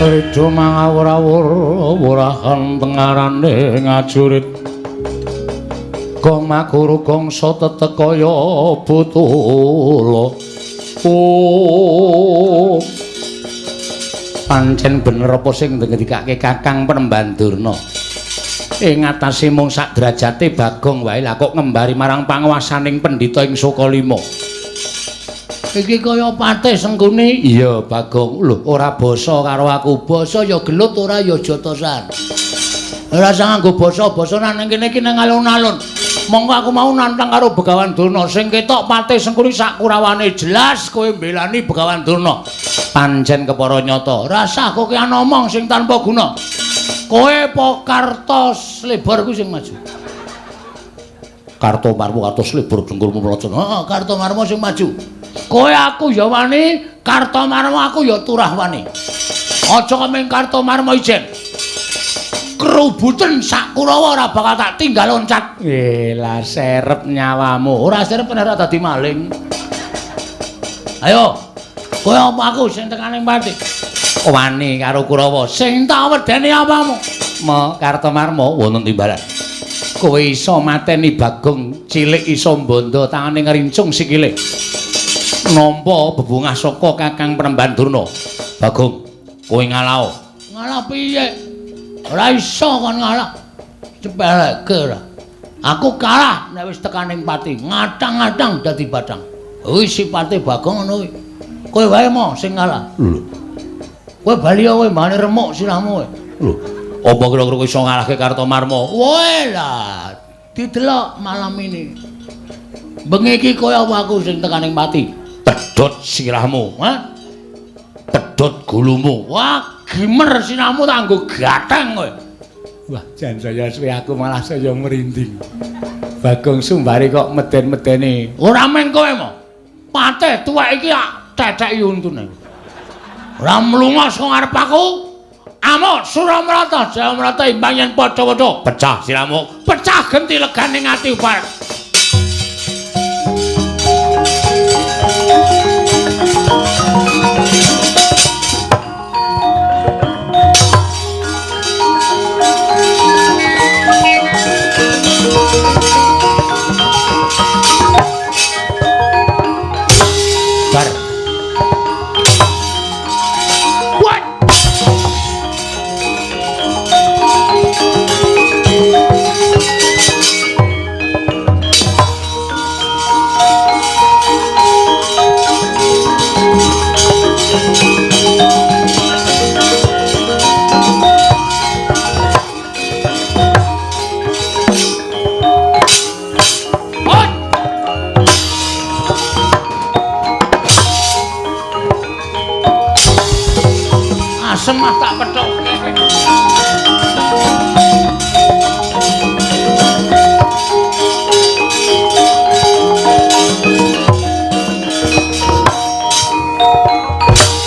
Rido mangawur-awur wurahan tengarane ngajurit. Gong makuru gongso tetek kaya butula. Oh. Pancen bener apa sing ngendikake Kakang Penemban Durna. Ing atase mung sak derajate Bagong wae lah kok ngembari marang panguwasaning pendhita ing Sukalima. Iki kaya patih Sengkuni. Iya, Bagong. Lho, ora basa karo aku. Basa ya gelut ora ya jotosan. Ora usah nganggo basa-basa nang kene iki nang alun-alun. Monggo aku mau nantang karo Begawan Durna. Sing ketok patih Sengkuni sak kurawane jelas kowe mbelani Begawan Durna. Pancen kepara nyata. Rasah kowe omong sing tanpa guna. Kowe apa Karta Slebor kuwi sing maju? Karta Marmo, Karta Slebor dengkulmu mlocot. Heeh, Karta Marmo sing maju. Kowe aku ya wani, Karta Marmo aku ya turah wani. Aja kemeng Karta Marmo ijen. Kerubuten sak Kurawa ora bakal tak tinggal loncat. Lah serep nyawamu. Ora serep ora dadi maling. Ayo. Kowe apa aku sing tekaning pati? Wani karo Kurawa. Sing tak wedeni apamu? Mo Karta Marmo wonten timbalan. Kowe iso mateni Bagong cilik iso mbondo tangane ngrincung sikile. Nampa bebungah saka Kakang Penemban Durna. Bagong, kowe ngalao. Ngalah piye? Ora iso kon ngalah. Cepeleke ora. Aku kalah nek wis tekaning pati, ngatang-ngatang dadi bathang. Kuwi sipate Bagong ngono kuwi. Kowe wae mo sing ngalah. Lho. Kowe bali kowe mbane remuk sirahmu kowe. Lho, apa kira-kira kowe iso ngalahke Karta Marmo? Woe lah, didelok malam ini. Bengi iki kowe apa aku sing tekaning pati? Pedhot sirahmu, ha? Pedhot gulumu. Wah, gimer sirahmu tak nggo gatheng kowe. Wah, jan saya suwe aku malah saya merinding. Bagong Sumbari kok meden-medeni. Ora meng kowe mo. Patih tuwek iki tetheki untune. Ora mlunga saka ngarep aku. Amuk Suramrata, Jayamrata imbang yen padha-padha pecah sirahmu, pecah genti legane ati upar.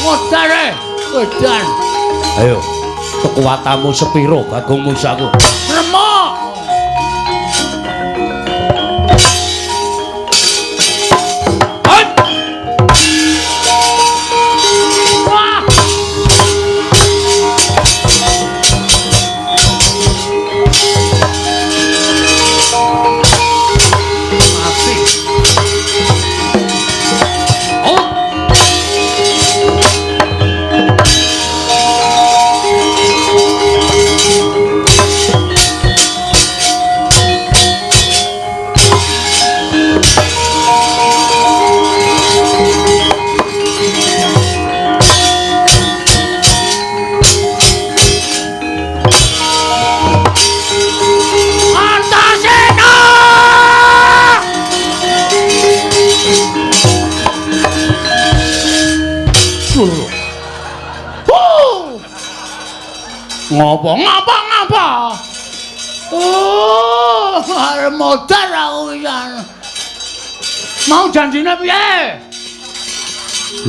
Modar e, edan. Ayo, kekuatanmu sepiro Bagong Musaku? Remuk. Ngopo ngapa ngapa? Oh, arep modar aku pisan. Mau janjine piye?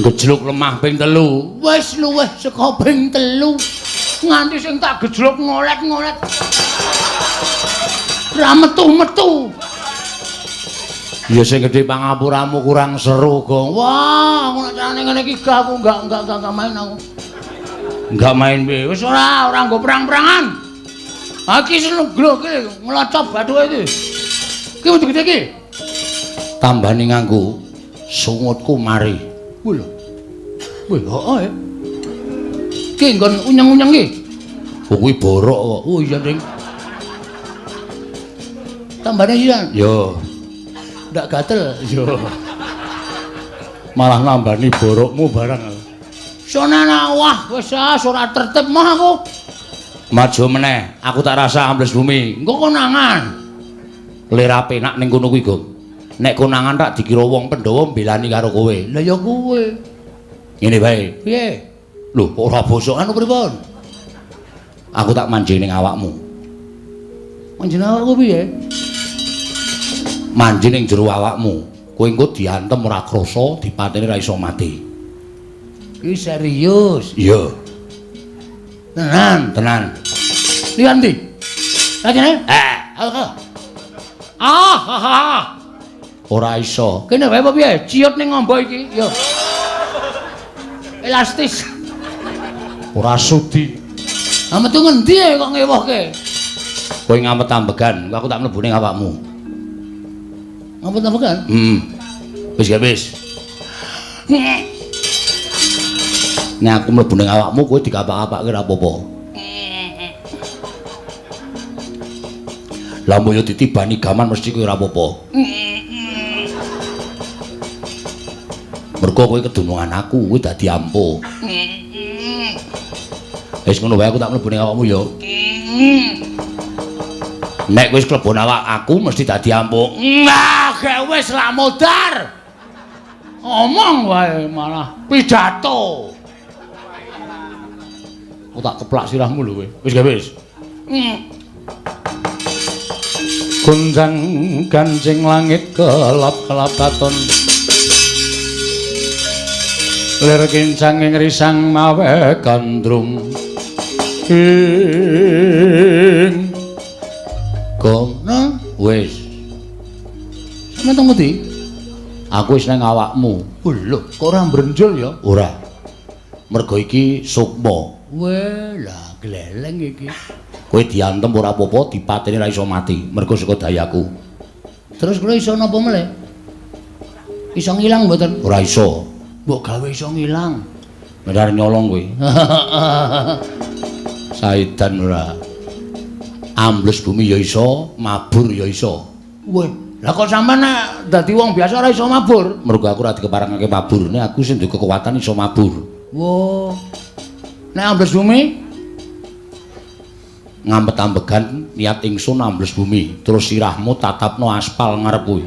Gejluk lemah ping 3. Wis luwih saka ping 3. Nganti sing tak gejluk ngolet-ngolet. Ra metu-metu. Ya sing gedhe pangapuramu kurang seru, Gong. Wah, aku nek carane ngene iki gak aku enggak main aku. Enggak main piye? Wis ora nggo perang-perangan. Ha iki seneng iki nglocop bathuke iki. Iki kudu gede iki. Tambane nganggo sungutku mari. Kuwi lho. Wih, heeh. Iki nggon unyeng-unyeng iki. Oh, kuwi borok kok. Oh iya, Ding. Tambane iya. Yo. Ndak gatel. Yo. Malah nambani borokmu barang. Sonana wah wis ora tertib mah aku. Maju meneh, aku tak rasa ambles bumi. Engko konangan. Lera penak ning kono kuwi, Gong. Nek konangan tak dikira wong Pandhawa mbelani karo kowe. Lah ya kowe. Ngene wae. Piye? Lho, kok ora bosok anu pripun? Aku tak manjing ning awakmu. Manjing awakku piye? Manjing ning jero awakmu. Kowe engko diantem ora krasa, dipateni ora iso mati. Iki serius. Iya. Tenan, tenan. Liyan ndi? Lajene? Eh, ah, ha ha. Ora iso. Kene wae apa piye? Ciut ning ngombo iki. Yo. Elastis. Ora sudi. Ha metu ngendi kok ngewohke? Kowe ngamet ambegan, aku tak mlebu ning awakmu. Ngamet ambegan? Heeh. Wis gak wis. Nek aku mlebu ning awakmu kowe dikapak-kapake ora apa-apa. Lah mbok yo ditibani gaman mesti kowe ora apa-apa. Mergo kowe kedunungan aku, kowe dadi ampuh. Wis ngono wae aku tak mlebu ning awakmu ya. Nek wis klebon awak aku mesti dadi ampuh. Nah, gek wis lah modar. Omong wae malah pidato. Aku tak keplak sirahmu lho kowe. Wis gak wis. Gonjang gancing langit kelap-kelap katon. Lir kincang ing risang mawe gandrung. Ing Gong, nah wis. Sampeyan teng pundi? Aku wis nang awakmu. Lho, kok ora mbrenjul ya? Ora. Mergo iki sukma. Weh, lah gleleng iki. Kowe diantem ora apa-apa, dipateni ora iso mati. Mergo saka dayaku. Terus kula iso napa meleh? Iso ngilang mboten? Ora iso. Mbok gawe iso ngilang. Benar nyolong kowe. Saidan ora. Ambles bumi ya iso, mabur ya iso. Weh, lah kok sampean nek dadi wong biasa ora iso mabur? Mergo aku ora dikeparengake mabur, nek aku sing duwe kekuatan iso mabur. Wo. Nek ambles bumi ngampet ambegan niat ingsun ambles bumi, terus sirahmu tatapno aspal ngarep kuwi.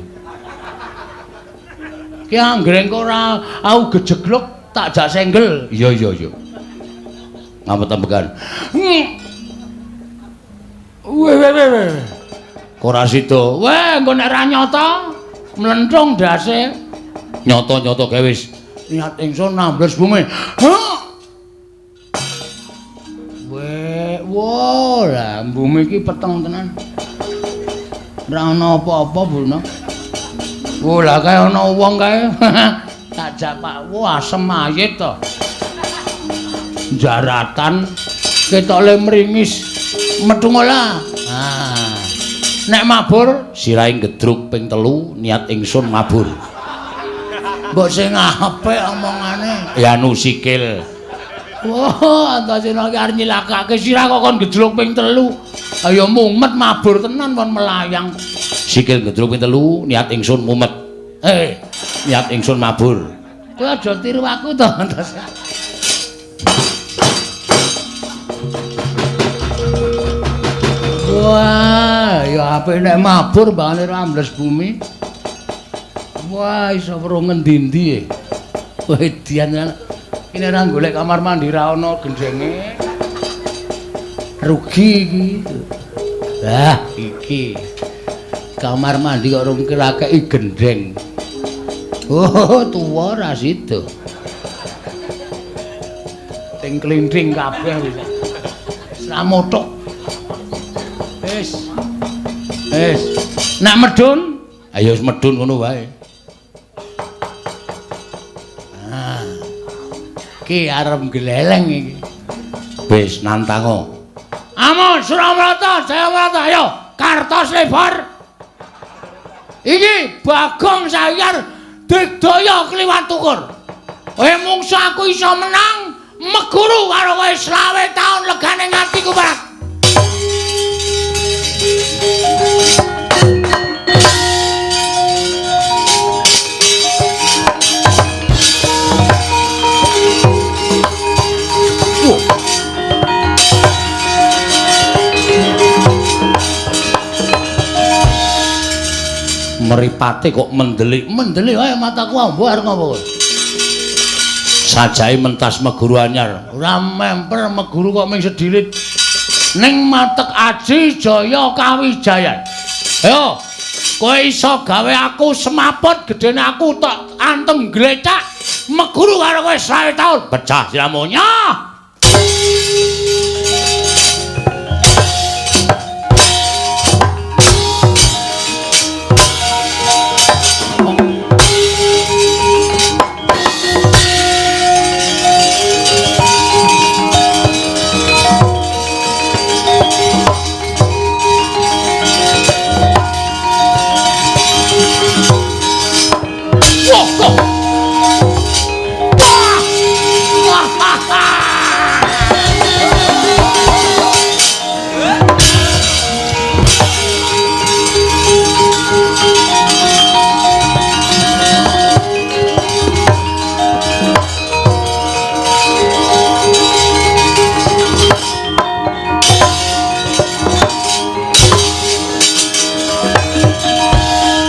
Ki anggere engko ora aku gejegluk tak jak senggel. Iya iya iya. Ngambet-ambekan. Weh weh weh. Ora sida. Weh, engko nek ra nyata mlenthung ndase. Nyata-nyata gawe wis. Niat ingsun nambles bumi. Hah. Weh, wo, lah bumi iki peteng tenan. Ora ana apa-apa, Bulno. Wo, lah kae ana wong kae. Tak jak Pak, wo asem mayit to. Jaratan ketoke mringis. Metu ngolah. Ah. Nek mabur sirahe gedruk ping 3 niat ingsun mabur. Mbok sing apik omongane. Ya anu sikil. Wah, Antasena iki arep nyilakake sirah kok kon gedruk ping 3. Ayo mumet mabur tenan kon melayang. Sikil gedruk ping 3 niat ingsun mumet. Niat ingsun mabur. Kowe aja tiru aku to, Antasena. Wah, ya apik nek mabur mbangane ra ambles bumi. Wah, iso weruh ngendi-endi e. Wedian tenan. Ini ora golek kamar mandi ra ana gendenge. Rugi iki. Lah, iki. Kamar mandi kok rung kirakeki gendeng. Oh, tuwa ra sida. Sing klinting kabeh wis. Ra mothok. Wis. Wis. Nak medun, ayo wis medun ngono wae. Ah. Ki arep gleleng iki. Wis nantango. Amon Suramrata, Jayamrata, ayo kartos lebar. Iki Bagong Sayar digdaya kliwat tukur. Kowe mungsu aku iso menang meguru karo kowe 25 taun legane ngatiku Pak. Mripate kok mendelik. Mendelik wae mataku ambo arep ngopo kowe? Sajae mentas meguru anyar. Ora memper meguru kok ming sedilit. Ning matek aji jaya kawijayan. Ayo, kowe iso gawe aku semaput gedene aku tok antem glecak meguru karo kowe 25 taun. Pecah siramu nyah.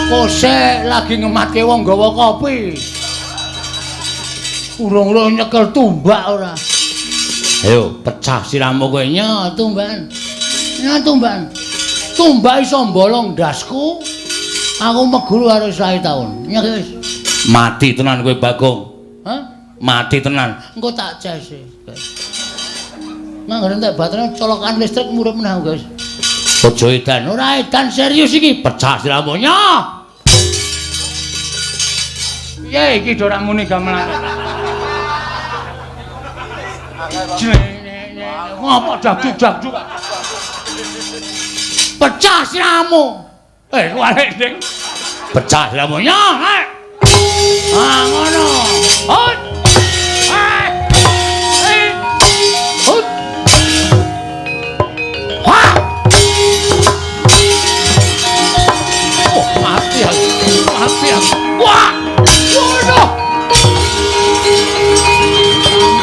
Kose lagi ngematke wong gawa kopi. Urung-urung nyekel tumbak ora. Ayo pecah siramu kowe. Nya tumbakan. Nya tumbakan. Tumbak iso mbolong ndasku. Aku meguru karo 25 taun. Nya wis. Mati tenan kowe Bagong. Hah? Mati tenan. Engko tak cese. Nang entek baterainya colokan listrik murup meneh, guys. Aja edan. Ora edan serius iki. Pecah siramu nya. Piye iki do ora muni gamelan. Ngopo dakjuk-dakjuk. Pecah siramu. Kuwalik ding. Pecah siramu nya. Ah ngono. Hut. Hut. Wah. Oh, mati aku. Mati aku. Wah. Waduh.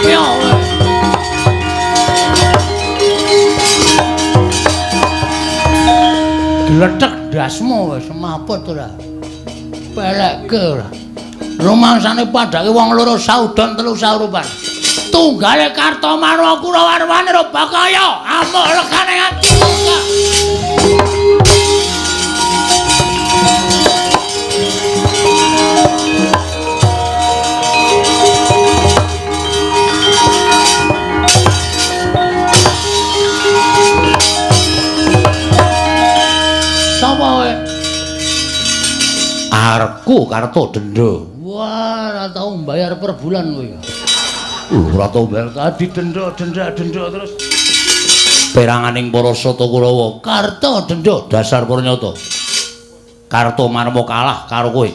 Piye? Gletek ndasmu wis semaput ora. Pelekke ora. Rumangsane padake wong loro saudon telu saurupan. Tunggale Kartomarwa Kurawarwane Bakaya amuk legane ati. Sapa kowe? Arku Karto Dendo. Wah, ora tau mbayar per bulan kowe. Ora tau mbayar tadi denda denda denda terus. Peranganing para Sata Kurawa, Karto Dendo dasar pranyata. Karto Marmo kalah karo kowe.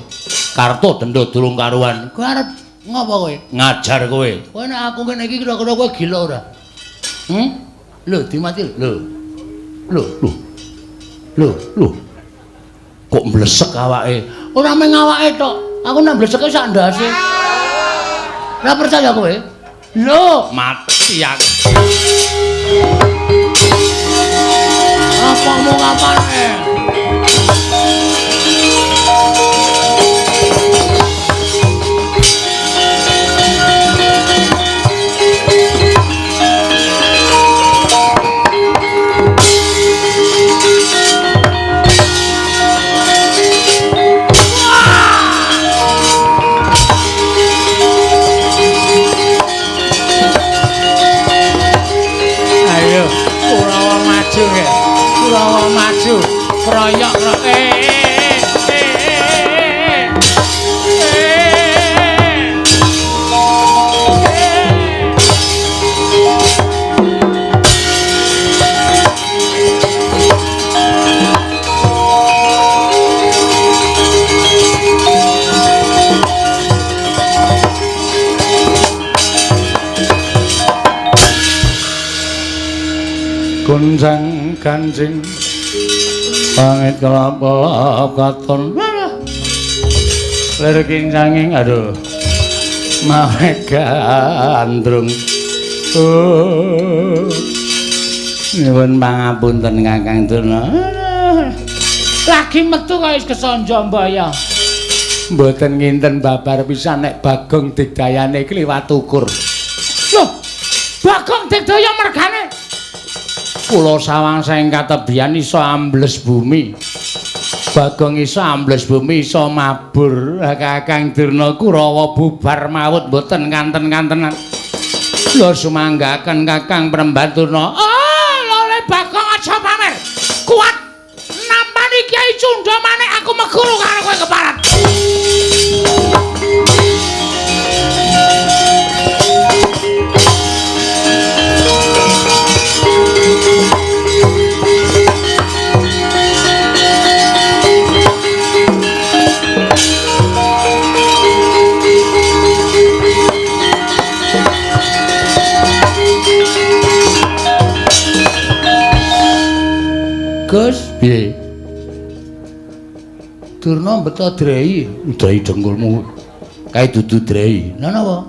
Karto Dendo durung karuan. Kowe arep ngopo kowe? Ngajar kowe. Kowe nek aku ngene iki kira-kira kowe gila ora? Hmm? Lho, dimati lho. Lho, lho. Lho, lho. Kok mblesek awake? Ora mung awake tok. Aku nek mbleseke sak ndase. Ora percaya kowe? Lho, mati aku. Apa mau kapane? Ayo, Kurawa maju ya. Kurawa maju, kroyok Gonjang kanjing pangit kelap-kelap katon lir kincanging aduh mawe gandrung. Oh, nyuwun pangapunten Kakang Durna. Lagi metu kok wis kesanja mbaya. Mboten nginten babar pisan nek Bagong Digdayane iki liwat ukur. Loh, Bagong Digdaya mergane kula sawang saking katebian iso ambles bumi. Bagong iso ambles bumi iso mabur. Kakang Durna Kurawa bubar mawut mboten kanten-kantenan. Lho sumanggaken Kakang Premban Durna. Oh, lho Bagong aja pamer. Kuat nampani Kyai Cundha manik aku meguru karo kowe keparat. Gus, piye? Durna beto drei, drei dengkulmu. Kae dudu drei. Lha napa?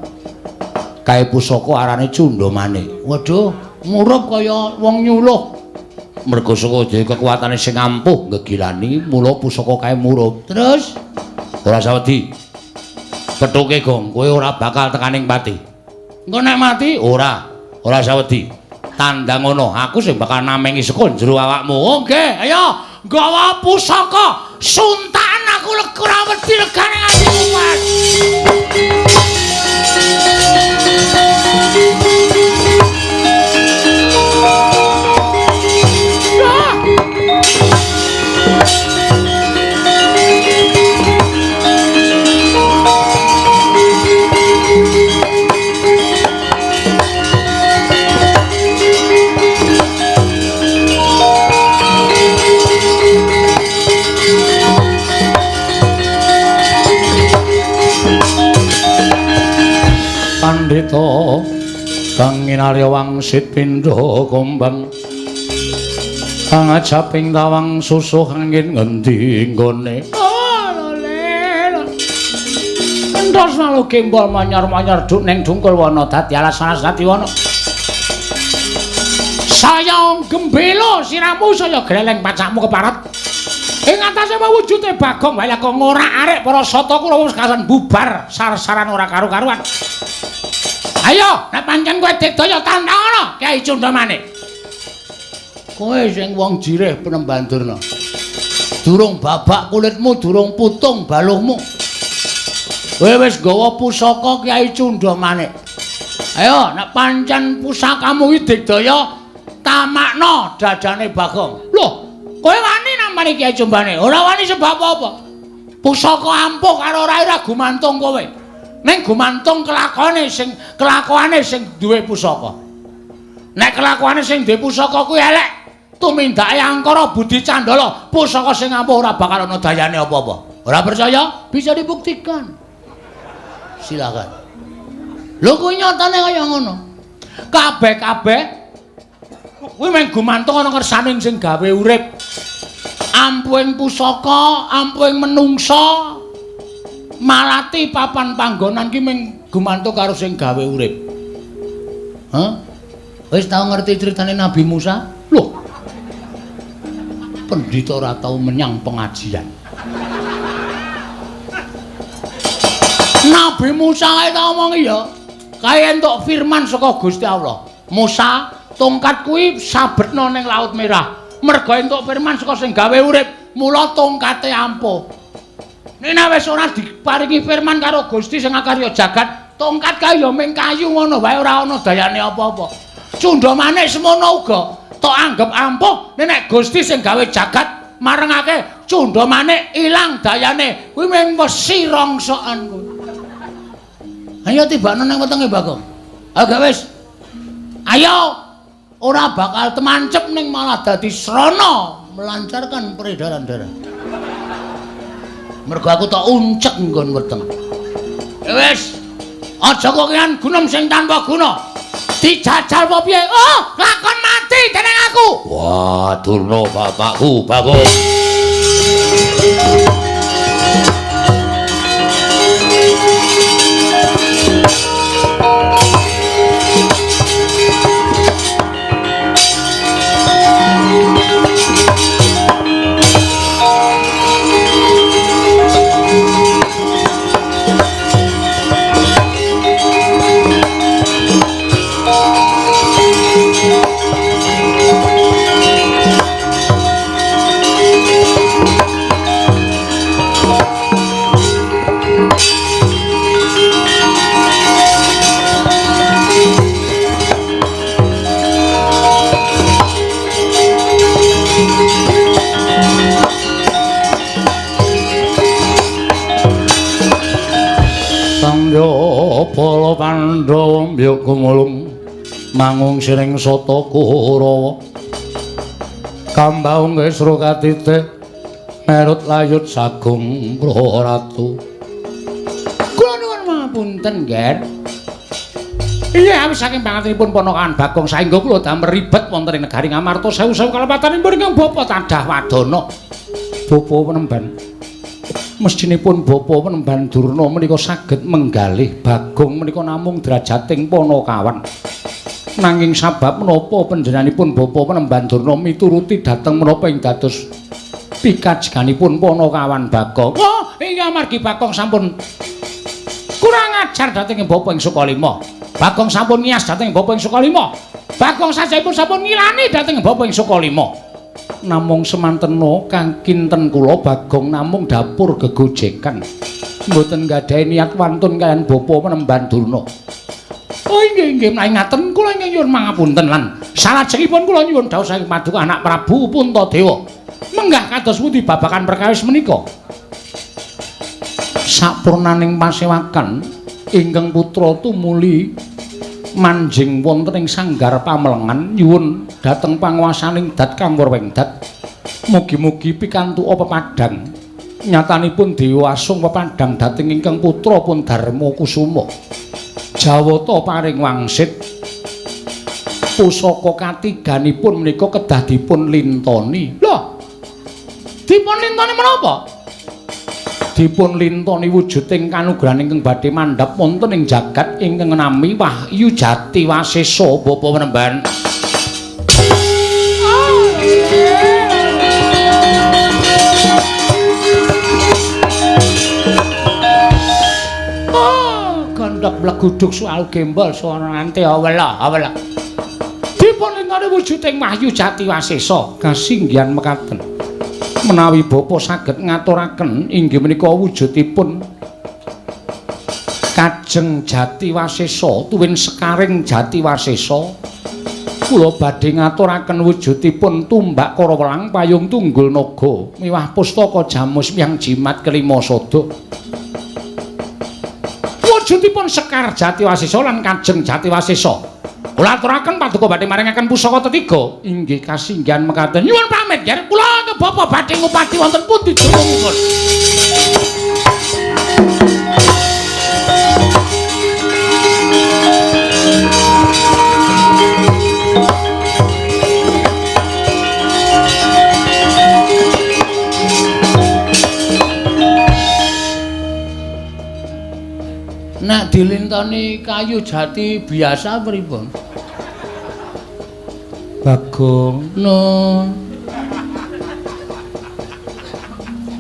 Kae pusaka arane Cundha Manik. Waduh, murup kaya wong nyuluh. Merga saka dhewe kekuatane sing ampuh ngegilani, mula pusaka kae murup. Terus ora sawedi. Pethuke Gong, kowe ora bakal tekaning pati. Engko nek mati ora, ora sawedi. Tandang ngono, aku sing bakal namengi saka jero awakmu. Oh nggih, ayo nggawa pusaka. Suntakan aku ora wedi legane nganti kumat. Pandhita kang nginarya wangsit pindha kumbang angajaping tawang susuh angin ngendi nggone. Oh lho, entos lalu gembol manyar-manyar duk ning dungkul wana dadi alas-alas dadi wana. Saya gembelo siramu saya gleleng pacakmu keparat. Ing atase mewujude Bagong wae kok ngorak-arik para sata kula wis kasan bubar sar-saran ora karu-karuan. Ayo, nek pancen kowe digdaya tantang Kyai Cundamane. Kowe sing wong jirih Penemban Durna. Durung babak kulitmu, durung putung baluhmu. Kowe wis nggawa pusaka Kyai Cundamane. Ayo, nek pancen pusakamu iki digdaya, tamakno dadane Bagong. Loh, kowe wani nampani Kyai Cundamane? Ora wani sebab apa? Pusaka ampuh karo ora ora gumantung kowe. Ning gumantung kelakone sing duwe pusaka. Nek kelakuane sing duwe pusaka kuwi elek, tumindake angkara budi candala, pusaka sing ampuh ora bakal ana dayane apa-apa. Ora percaya? Bisa dibuktikan. Silakan. Lho kuwi nyatane kaya ngono. Kabeh-kabeh kuwi mung gumantung ana kersane sing gawe urip. Ampuhing pusaka, ampuhing menungsa, malati papan panggonan ki mung gumantung karo sing gawe urip. Hah? Wis tau ngerti critane Nabi Musa? Loh. Pendhita ora tau menyang pengajian. Nabi Musa kae tak omongi ya. Kae entuk firman saka Gusti Allah. Musa, tongkat kuwi sabetna ning Laut Merah. Merga entuk firman saka sing gawe urip, mula tongkate ampuh. Nek wis ora diparingi firman karo Gusti sing akarya jagat, tongkat kae ya mung kayu ngono wae ora ana dayane apa-apa. Cundha manik semono uga tok anggep ampuh, nek Gusti sing gawe jagat marengake cundha manik ilang dayane, kuwi mung wesi rongsokan kuwi. Ayo tibakno nang wetenge Bagong. Ayo gak wis. Ayo ora bakal temancep ning malah dadi srana melancarkan peredaran darah. Mergo aku tak uncek nggon weteng. Ya wis. Aja kokean gunem sing tanpa guna. Dijajal apa piye? Oh, lakon mati dening aku. Wah, Durna bapakku, Bagong. Para Pandhawa mbyuk gumulung mangung siring sata Kurawa kambaung kesra katite merut layut sagung Praratu. Kula nuwun pangapunten, Nger. Iya, awis saking pangatenipun ponakan Bagong saengga kula damel ribet wonten ing negari Ngamarta sewu-sewu kalepatanipun ingkang bapa tadah wadana. Bapa Penemban, mestinipun Bapa Penemban Durna menika saged menggalih Bagong menika namung drajating panakawan. Nanging sabab menapa panjenenganipun Bapa Penemban Durna mituruti dhateng menapa ing dados pikajeganipun panakawan Bagong? Oh, iya amargi Bagong sampun kurang ajar dhateng Bapa ing Sukalima. Bagong sampun ngiyas dhateng Bapa ing Sukalima. Bagong sajahipun sampun ngilani dhateng Bapa ing Sukalima. Namung semantena kang kinten kula Bagong namung dapur gegojekan. Mboten nggadahi niat wantun kaliyan Bapa Penemban Durna. Oh inggih inggih menawi ngaten kula ingkang nyuwun mangapunten lan salajengipun kula nyuwun dawuh saking paduka anak Prabu Puntadewa. Menggah kados pundi babagan perkawis menika? Sapurnaning pasewakan ingkang putra tumuli manjing wonten ing sanggar pamelengan nyuwun dhateng panguwasaning Dat Kang Wurwengdat. Mugi-mugi pikantuk pepadang. Nyatanipun Dewa Asung pepadang dhateng ingkang putra pun Darma Kusuma. Jawata paring wangsit pusaka katiganipun menika kedah dipun lintoni. Lho, dipun lintoni menapa? Dipun lintoni wujuding kanugrahan ingkang badhe mandhap wonten ing jagat ingkang nami Wahyu Jati Wasesa Bapa Penemban. Oh, gondok mleguduk soal gembol suarante awela awela. Dipun lintane wujuding Wahyu Jatiwasesa kasinggihan mekaten. Menawi bapa saged ngaturaken inggih menika wujudipun Kajeng Jatiwasesa tuwin sekaring Jatiwasesa kula badhe ngaturaken wujudipun tumbak Karawelang payung tunggul naga miwah pustaka jamus yang jimat kelima sada. Wujudipun Sekar Jatiwasesa lan Kajeng Jatiwasesa. Kula aturaken paduka badhe maringaken pusaka tetiga inggih kasinggihan mekaten. Nyuwun pamit nger kula ke bapa badhe ngupati wonten pundi durungipun. Nek dilintoni kayu jati biasa pripun? Bagong, nun.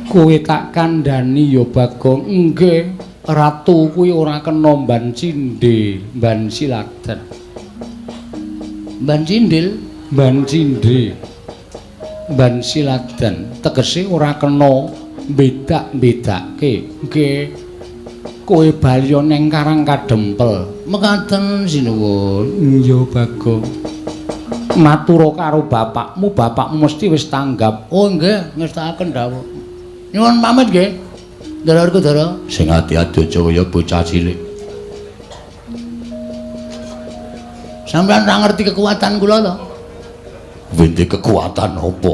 Kowe tak kandhani ya Bagong. Nggih, ratu kuwi ora kena mban cindhe, mban siladen. Mban cindil, mban cindhe. Mban siladen tegese ora kena bedak-bedake. Nggih. Kowe bali neng Karang Kadempel. Mekaten sinuwun. Iya Bagong. Matura karo bapakmu, bapakmu mesti wis tanggap. Oh nggih, ngestakaken dawuh. Nyuwun pamit nggih. Ndara Werkudara. Sing ati-ati aja kaya bocah cilik. Sampeyan ora ngerti kekuatan kula to? Wende kekuatan apa?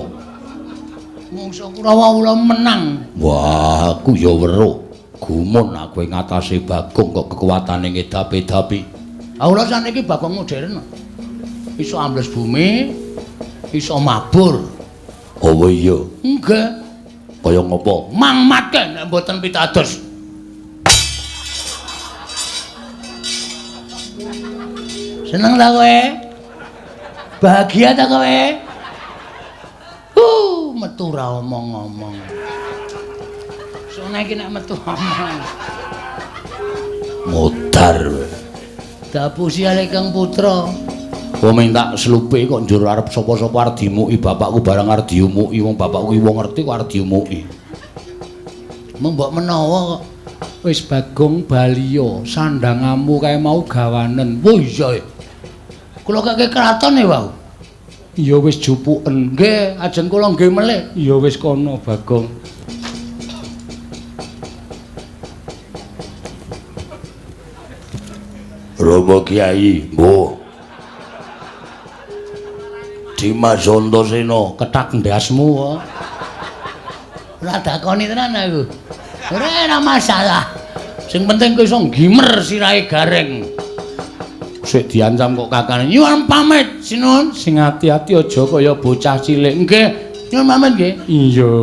Mungsa Kurawa kula menang. Wah, aku ya weruh. Gumun aku ing ngatasé Bagong kok kekuatane ngedapi-dapi. Ah kula saniki Bagong modern. Iso ambles bumi, iso mabur. Oh iya. Nggih. Kaya ngopo? Mangmatke nek mboten pitados. Seneng ta kowe? Bahagia ta kowe? Metu ra omong-omong. Sone iki nek metu omong. Modar. Dapusi ale Kang Putra. Wong minta slupe kok njur arep sapa-sapa arep dimuki bapakku barang arep diumuki wong bapakku ki wong ngerti kok arep diumuki. Mung mbok menawa kok. Wis Bagong baliya, sandangamu kae mau gawanen. Oh iya. Kula kake kraton e wau. Ya wis jupuken. Nggih, ajeng kula nggih melih. Ya wis kono Bagong. Romo Kiai, mbuh. Dimas Antasena kethak ndasmu kok. Ora dakoni tenan aku. Ora masalah. Sing penting kowe iso nggimer sirahe Gareng. Sik diancam kok kakane. Nyuwun pamit, sinuwun. Sing ati-ati aja kaya bocah cilik. Nggih, nyuwun pamit nggih. Iya.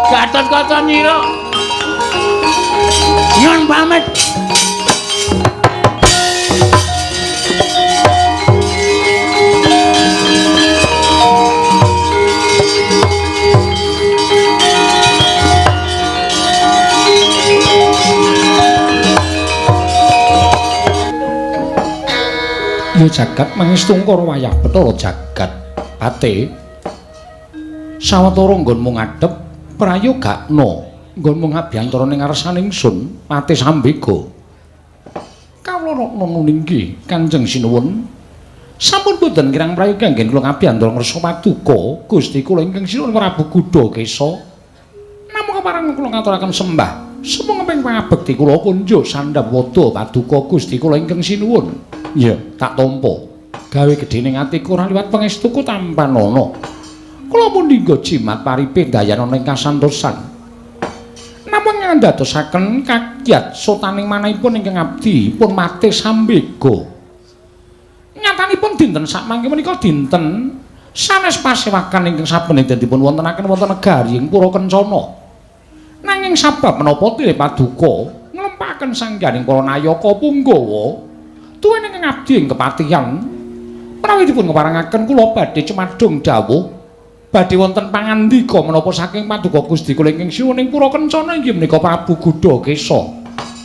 Gatot-kaca nyira. Nyuwun pamit. Ya jagat mangestungkara wayah Bathara jagat pate. Sawetara nggonmu ngadhep prayogakna nggonmu ngabiyantara ning ngarsaning sun Pate Sambega. Kawula rokna nuninggi Kanjeng Sinuwun. Sampun boten kirang prayoga anggen kula ngabiyantara ngrsa paduka Gusti kula ingkang sinuwun Prabu Gudakesa. Namung kepareng kula ngaturaken sembah sumangga pangabekti kula kunjuk sandhap wada paduka Gusti kula ingkang sinuwun. Iya, tak tampa. Gawe gedhening atiku ora liwat pangestuku tampanana. Kula mundhingga jimat paripe dayanana ing kasantosan. Namung ngandadosaken kagyat sotaning manahipun ingkang abdi pun Mate Sambega. Nyatanipun dinten sakmangke menika dinten sanes pasewakan ingkang saben dinten dipun wontenaken wonten negari ing Pura Kencana. Nanging sabab menapa tile paduka nglempaken sangganing para nayaka punggawa tuwin ingkang abdi ing kepatihan menawi dipun keparengaken kula badhe cemadung dawuh badhe wonten pangandika menapa saking paduka Gusti kula ingkang sinuwun ing Pura Kencana inggih menika Prabu Gudakesa.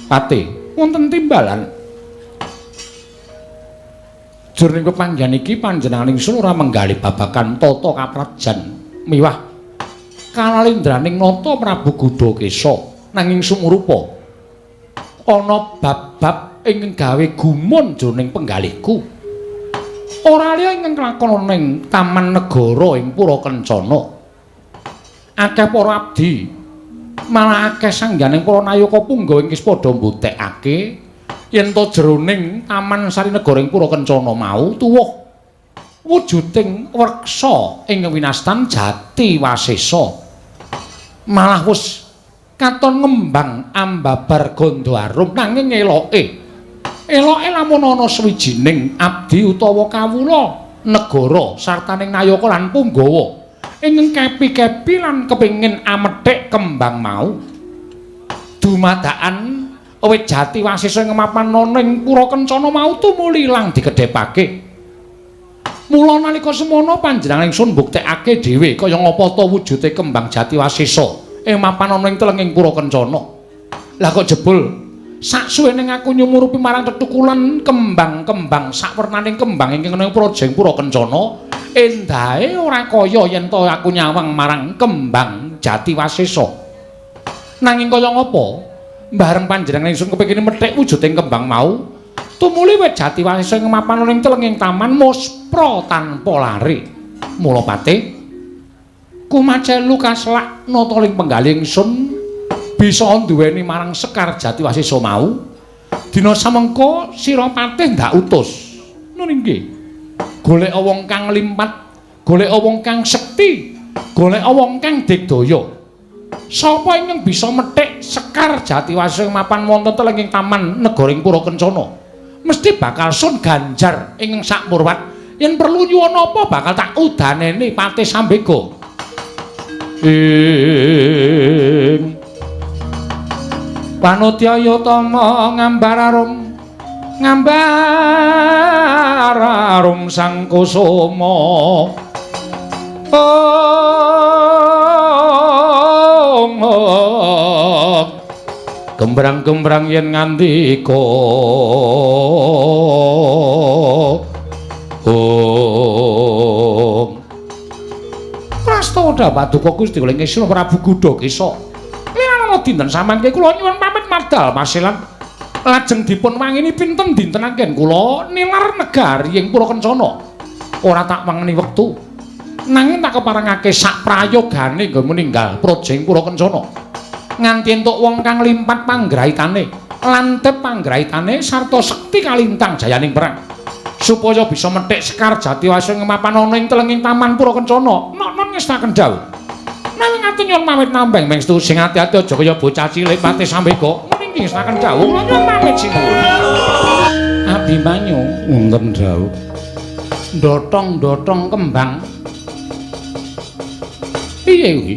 Pate wonten timbalan jroning pepanggihan iki panjenengan ingsun ora menggalih babagan tata kaprajan miwah kalalendraning nata Prabu Gudakesa nanging sumurupa ana bab-bab ingkang gawe gumun jroning penggalihku. Ora liya ingkang kelakon ana ing Taman Negara ing Pura Kencana. Akeh para abdi malah akeh sangganing para nayaka punggawa ing wis padha mbutekake yen to jroning Taman Sari Negara ing Pura Kencana mau tuwuh wujuding wreksa ing winastan Jati Wasesa. Malah wis katon ngembang ambabar gandha arum nanging eloke. Eloke lamun ana sawijining abdi utawa kawula negara sartaning nayaka lan punggawa ingkang kepi-kepi lan kepengin amethik kembang mau. Dumadakan wit Jati Wasesa ing mapan ana ing Pura Kencana mau tumuli ilang dikedhepake. Mula nalika semono panjenengan ingsun mbuktekake dhewe kaya ngapa ta wujude kembang Jati Wasesa ing mapan ana ing telenging Pura Kencana. Lah kok jebul saksuwene aku nyumurupi marang tetukulan kembang-kembang sawernaning kembang ingkang ana ing praja ing Pura Kencana, endahe ora kaya yen ta aku nyawang marang kembang Jati Wasesa. Nanging kaya ngapa bareng panjenengan ingsun kepengin methik wujuding kembang mau, tumuli wit Jati Wasesa ing mapan ana ing telenging taman muspra tanpa lari. Mula pate kumacelu kaselak nata ing penggalih ingsun bisa nduweni marang Sekar Jati Wasesa mau. Dina samengko sira patih ndak utus. Nun inggih. Golek wong kang limpat, golek wong kang sekti, golek wong kang digdaya. Sapa ingkang bisa methik Sekar Jati Wasesa ing mapan wonten telenging taman negara ing Pura Kencana? Mesti bakal sun ganjar ingkang sakmurwat. Yen perlu nyuwun apa bakal tak udaneni Patih Sambega. Ing Panutyaya tama ngambar arum, ngambar arum sang kusuma. Ong gembrang-gembrang yen ngandika. Ong Prastawa paduka Gusti kula ing Prabu Gudakesa. Dinten samangke kula nyuwun pamit madal pasilan lajeng dipun wangeni pinten dinten anggen kula nilar negari ing Pura Kencana. Ora tak wangeni wektu nanging tak keparengake sak prayogane nggonmu ninggal praja ing Pura Kencana nganti entuk wong kang limpat panggraitane lantip panggraitane sarta sekti kalintang jayaning perang supaya bisa methik Sekar Jati Wasesa ing mapan ana ing telenging taman Pura Kencana. Nok-nok ngestaken dawuh. Nanging ati nyuwun pamit nambeng mengstu sing ati-ati aja kaya bocah cilik Patih Sambega. Meniki ngestaken dawuh kula nyuwun pamit sinuwun. Abimanyu wonten dawuh. Ndotong-ndotong kembang. Piye kuwi?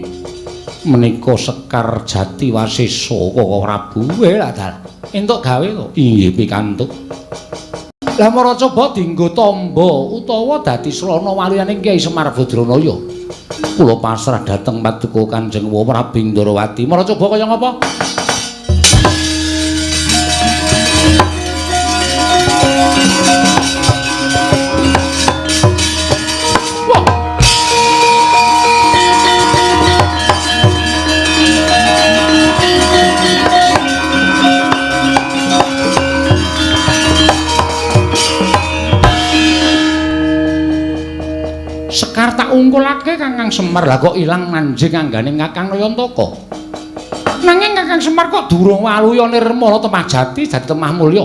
Menika Sekar Jati Wasesa kok Prabu. Lah dal. Entuk gawe kok. Inggih pikantuk. Lah mara coba dienggo tamba utawa dadi slana waluyaning Kyai Semar Badranaya. Kula pasrah dhateng paduka Kanjeng Prabu Indrawati. Mara coba kaya ngapa? Sekar tak ungkulake Kakang Semar lah kok ilang manjing anggane Kakang Nayantaka. Nanging Kakang Semar kok durung waluya nirmala temah jati dadi temah mulya.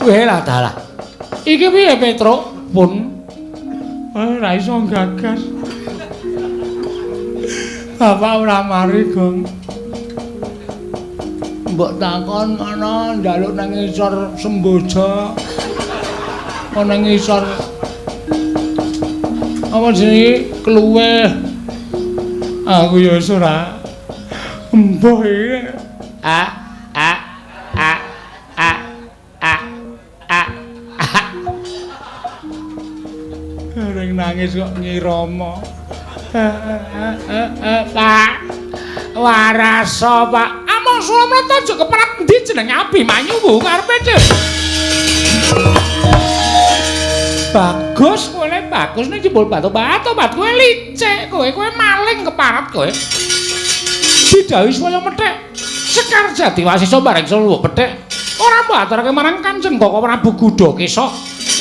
Weh lah dalah. Iki piye Petruk? Pun ora iso gagas. Bapak ora mari, Gong. Mbok takon ana njaluk nang ngisor semboja. Ana ngisor apa jenenge kluweh. Aku ya wis ora embuh iki. A a a a a a. Ring nangis kok ngirama. Pak waraso Pak. Among Sulamrata aja keperat endi jenenge Abimanyu bu karepe dhewe. Bagus kowe le bagus ning jebul batu-batu kowe licik kowe kowe maling keparat kowe. Didhawuhi supaya methek Sekar Jati Wasisa bareng seluwuh pethek ora mbok aturake marang Kanjeng Koko Prabu Gudakesa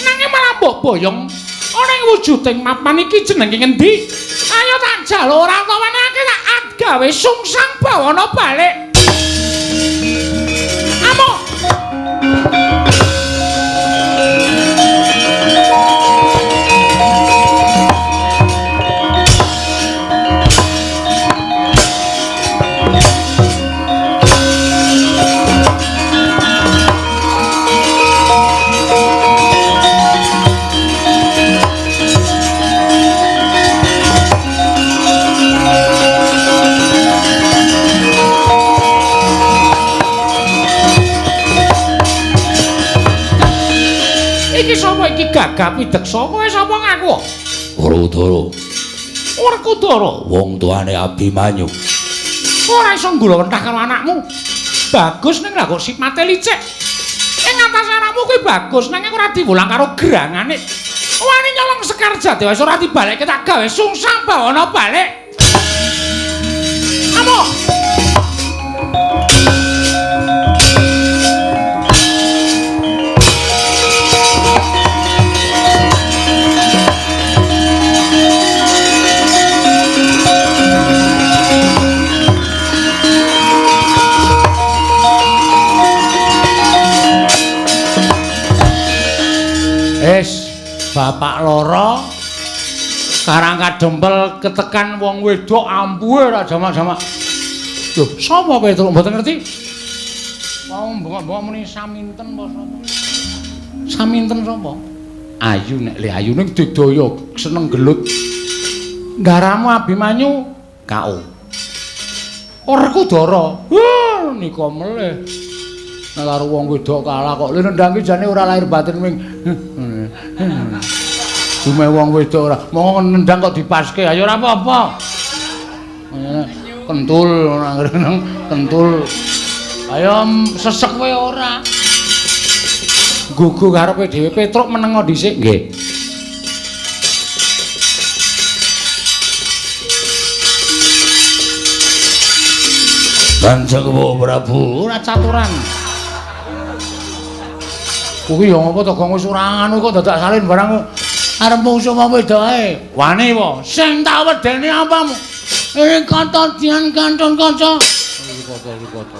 nanging malah mbok boyong ana ing wujuding mapan iki jenenge ngendi? Ayo tak jaluk ora tawanake tak gawe sungsang bawana balik. Amuk. Iki sapa iki gagah pideksa kowe sapa ngaku? Werkudara. Werkudara, wong tuane Abimanyu. Ora iso nggulawentah karo anakmu. Bagus ning lha kok sipate licik. Ing atase anakmu kuwi bagus nanging ora diwulang karo gerangane. Wani nyolong Sekar Jati wis ora dibalekke tak gawe sungsang bawana balik. Amuk. Es, bapak loro karang kadempel ketekan wong wedok ampuhe ora jamak-jamak. Lho, sapa Petruk mboten ngerti? Mau bengok-bengok muni saminten apa sapa? Saminten sapa? Ayu nek le ayu ning digdaya seneng gelut. Ngaramu Abimanyu KO. Werkudara. Wah, nika melih. Nek karo wong wedok kalah kok lho nendang ki jane ora lahir batin ming. Dume wong wedok ora monggo nendang kok dipaske ayo ora apa-apa. Kentul kentul. Ayo sesek kowe ora. Gugu karepe dhewe Petruk menengo dhisik nggih. Kanjeng Prabu ora caturan. Kuwi ya ngapa to gong wis ora anu kok dadak salin barang arep mungsuh wong wedok ae. Wani po, sing tak wedeni apamu? Ing kata dian kantun kaca. Kata.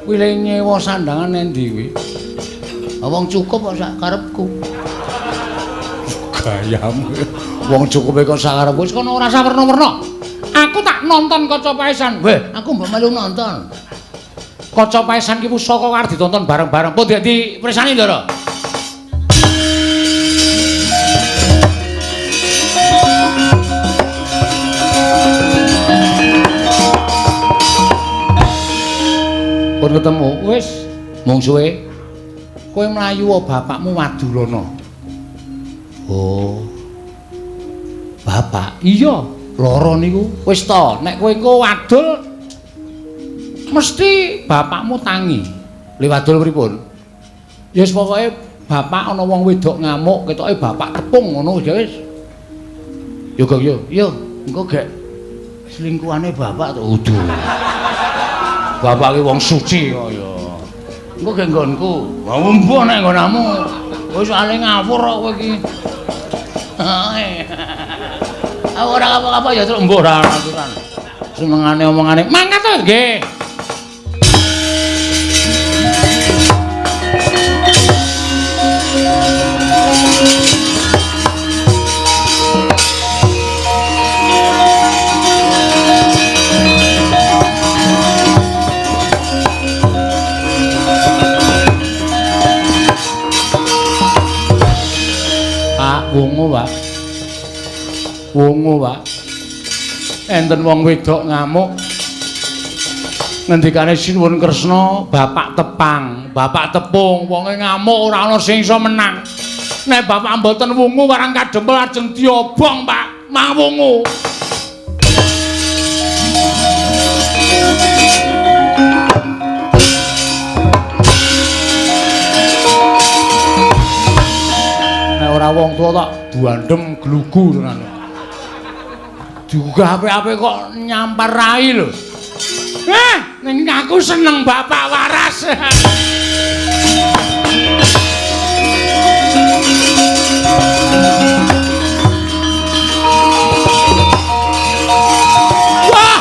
Kuwi le nyewa sandangan endi kuwi? Wong cukup kok sak karepku. Gayamu. Wong cukup kok sak karepku wis kono ora usah werna-werna. Aku tak nonton kaca paesan. Weh, aku mbok melu nonton. Kaca paesan ki pusaka arep ditonton bareng-bareng. Pun dadi presani Ndara. Pun ketemu, wis mungsuhe. Kowe mlayu bapakmu Wadulana. Oh. Bapak, iya, lara niku. Wis to, nek kowe engko wadul mesti bapakmu tangi. Lha wadul pripun? Ya wis pokoke bapak ana wong wedok ngamuk, ketoke bapak tepung ngono ya wis. Yo Gong yo, yo engko gek selingkuhane bapak to. Udu. Bapak ki wong suci kok ya. Engko gek nggonku. Wah mbuh nek nggonamu. Wis ale ngawur kok kowe iki. Aku ora apa-apa ya truk mbok ora aturan. Senengane omongane mangkat to nggih. Pak wungu, Pak. Wungu, Pak. Enten wong wedok ngamuk. Ngendikane Sinuwun Kresna, bapak tepang, bapak tepung, wonge ngamuk ora ana sing iso menang. Nek bapak mboten wungu warang kadempel ajeng diobong, Pak. Mang wungu. Nek ora wong tuwa tak duandem glugu tenan. Diugah apik-apik kok nyampar rai lho. Ning aku seneng bapak waras. Wah!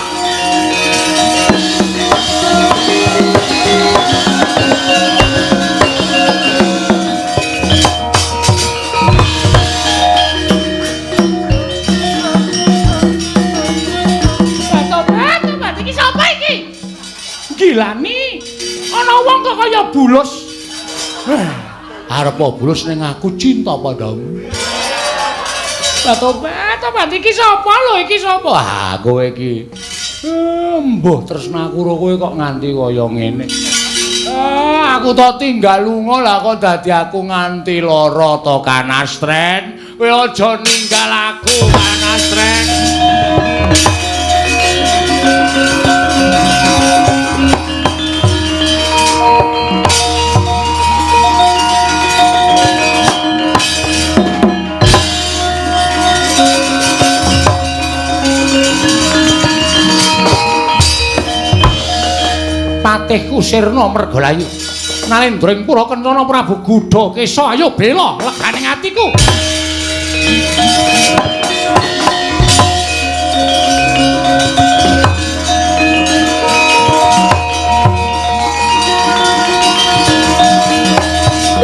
Tobat, iki sapa iki? Gilani, ana wong kok kaya bulus. Arep bulus ning aku cinta padamu. Tobat, tobat iki sapa lho iki sapa? Ah, kowe iki. Mbuh tresna aku karo kowe kok nganti kaya ngene. Aku to tinggal lunga lah kok dadi aku nganti lara to Kanastren. Kowe aja ninggal aku Kanastren. Patihku sirna mergalayu. Nalendra ing pura kencana Prabu Gudhakesa ayo bela leganing atiku.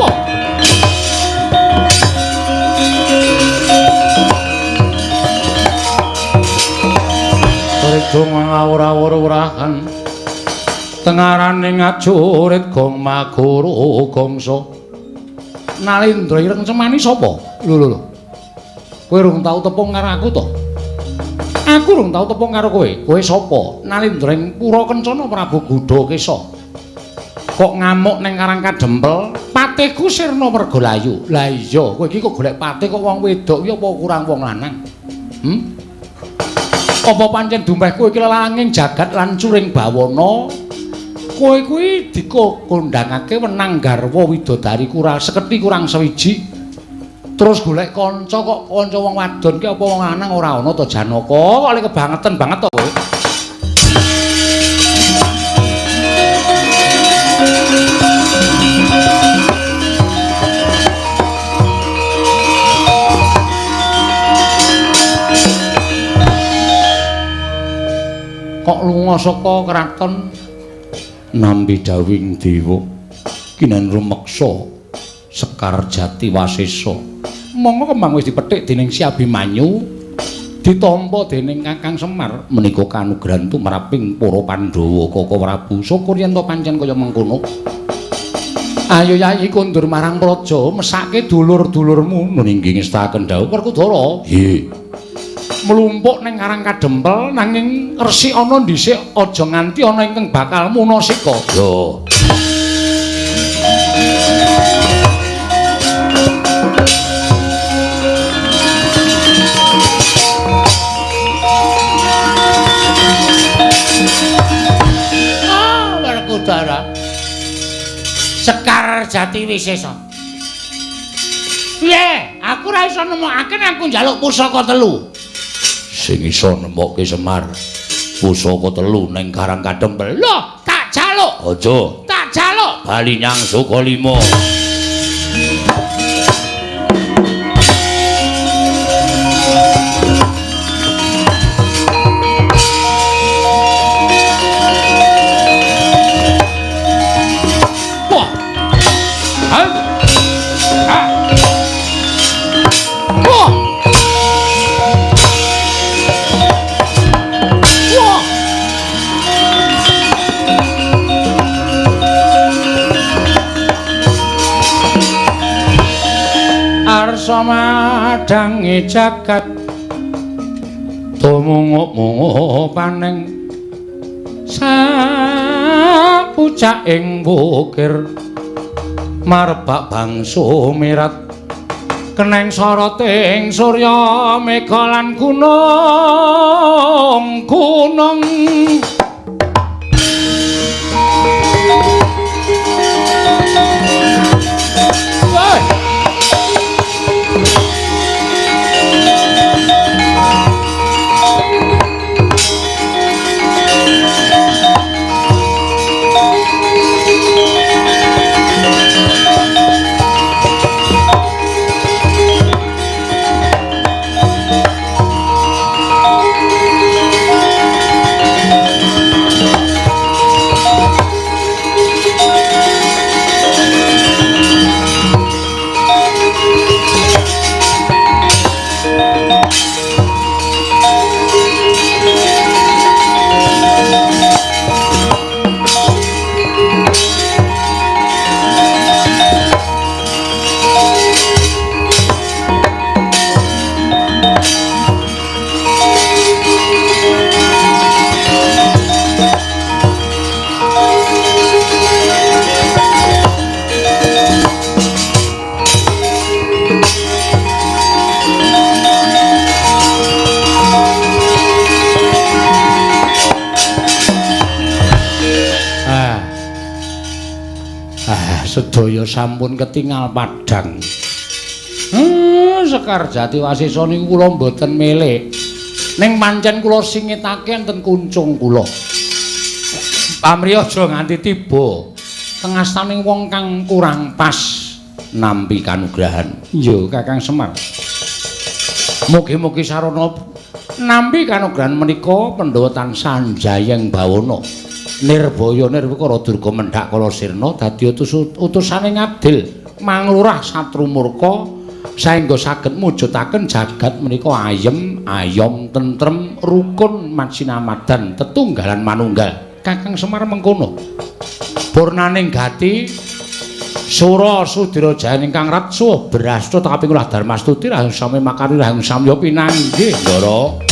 Wah. Tridung ngawur-awur-urahan. Tengarane ngajurit gong maguru gongso. Nalendra ireng cemani sapa? Lho lho lho. Kowe rung tau tepung karo aku to? Aku rung tau tepung karo kowe. Kowe sapa? Nalendra ing pura kencana Prabu Gudhakesa. Kok ngamuk ning Karang Kadempel? Patihku sirna mergalayu. Lah iya, kowe iki kok golek patih kok wong wedok iki apa kurang wong lanang? Apa pancen dumeh kowe iki lelanging jagat lan curing bawana? Kowe kuwi dikondhangake wenang garwa widodari kurang seketi kurang sewiji. Terus golek kanca kok kanca wong wadon ki apa wong lanang ora ana to Janaka? Kok le kebangetan banget to kowe. Kok lunga saka kraton nambi dawing dewa kinan rumeksa Sekar Jati Wasesa. Monggo kembang wis dipethik dening Si Abimanyu, ditampa dening Kakang Semar. Menika kanugrahan tumraping para Pandhawa Kaka Prabu. Syukur yen to pancen kaya mengkono. Ayo Yayi kondur marang praja, mesake dulur-dulurmu. Nun inggih ngestakaken dawuh Werkudara. Nggih. Mlumpuk ning Karang Kadempel nanging resik ana dhisik aja nganti ana ingkang bakal munasika. Yo. Ah, Werkudara. Sekar Jati Wisesa. Piye? Aku ora iso nemokake aku njaluk pusaka telu. Sing iso nemokke Semar pusaka telu ning Karang Kadempel. Lho, tak jaluk. Aja. Tak jaluk. Bali nyang Sukalima. Kersa madhangi jagat tumungup-mungup paning sapucaking wukir marbak bangsa mirat keneng soroting surya mega lan gunung gunung. Sedaya sampun ketingal padhang. Sekar Jati Wasesa niku kula mboten milik. Ning pancen kula singitake enten kuncung kula. Pamrih aja nganti tiba tengastaning wong kang kurang pas nampi kanugrahan. Iya, Kakang Semar. Mugi-mugi sarana nampi kanugrahan menika Pandhawa tansah njayeng bawana. Nirbaya nirwikara durga mendhak kala sirna dadi utusane ngadil manglurah satru murka saengga saged mujudaken jagat menika ayem ayom tentrem rukun macinamadan tetunggalan manunggal. Kakang Semar mengkono purnaning gati sura sudira jayan ingkang ratsuh brasta kaping ulah darmastuti raheng sami makari raheng samya pinanggih ndara.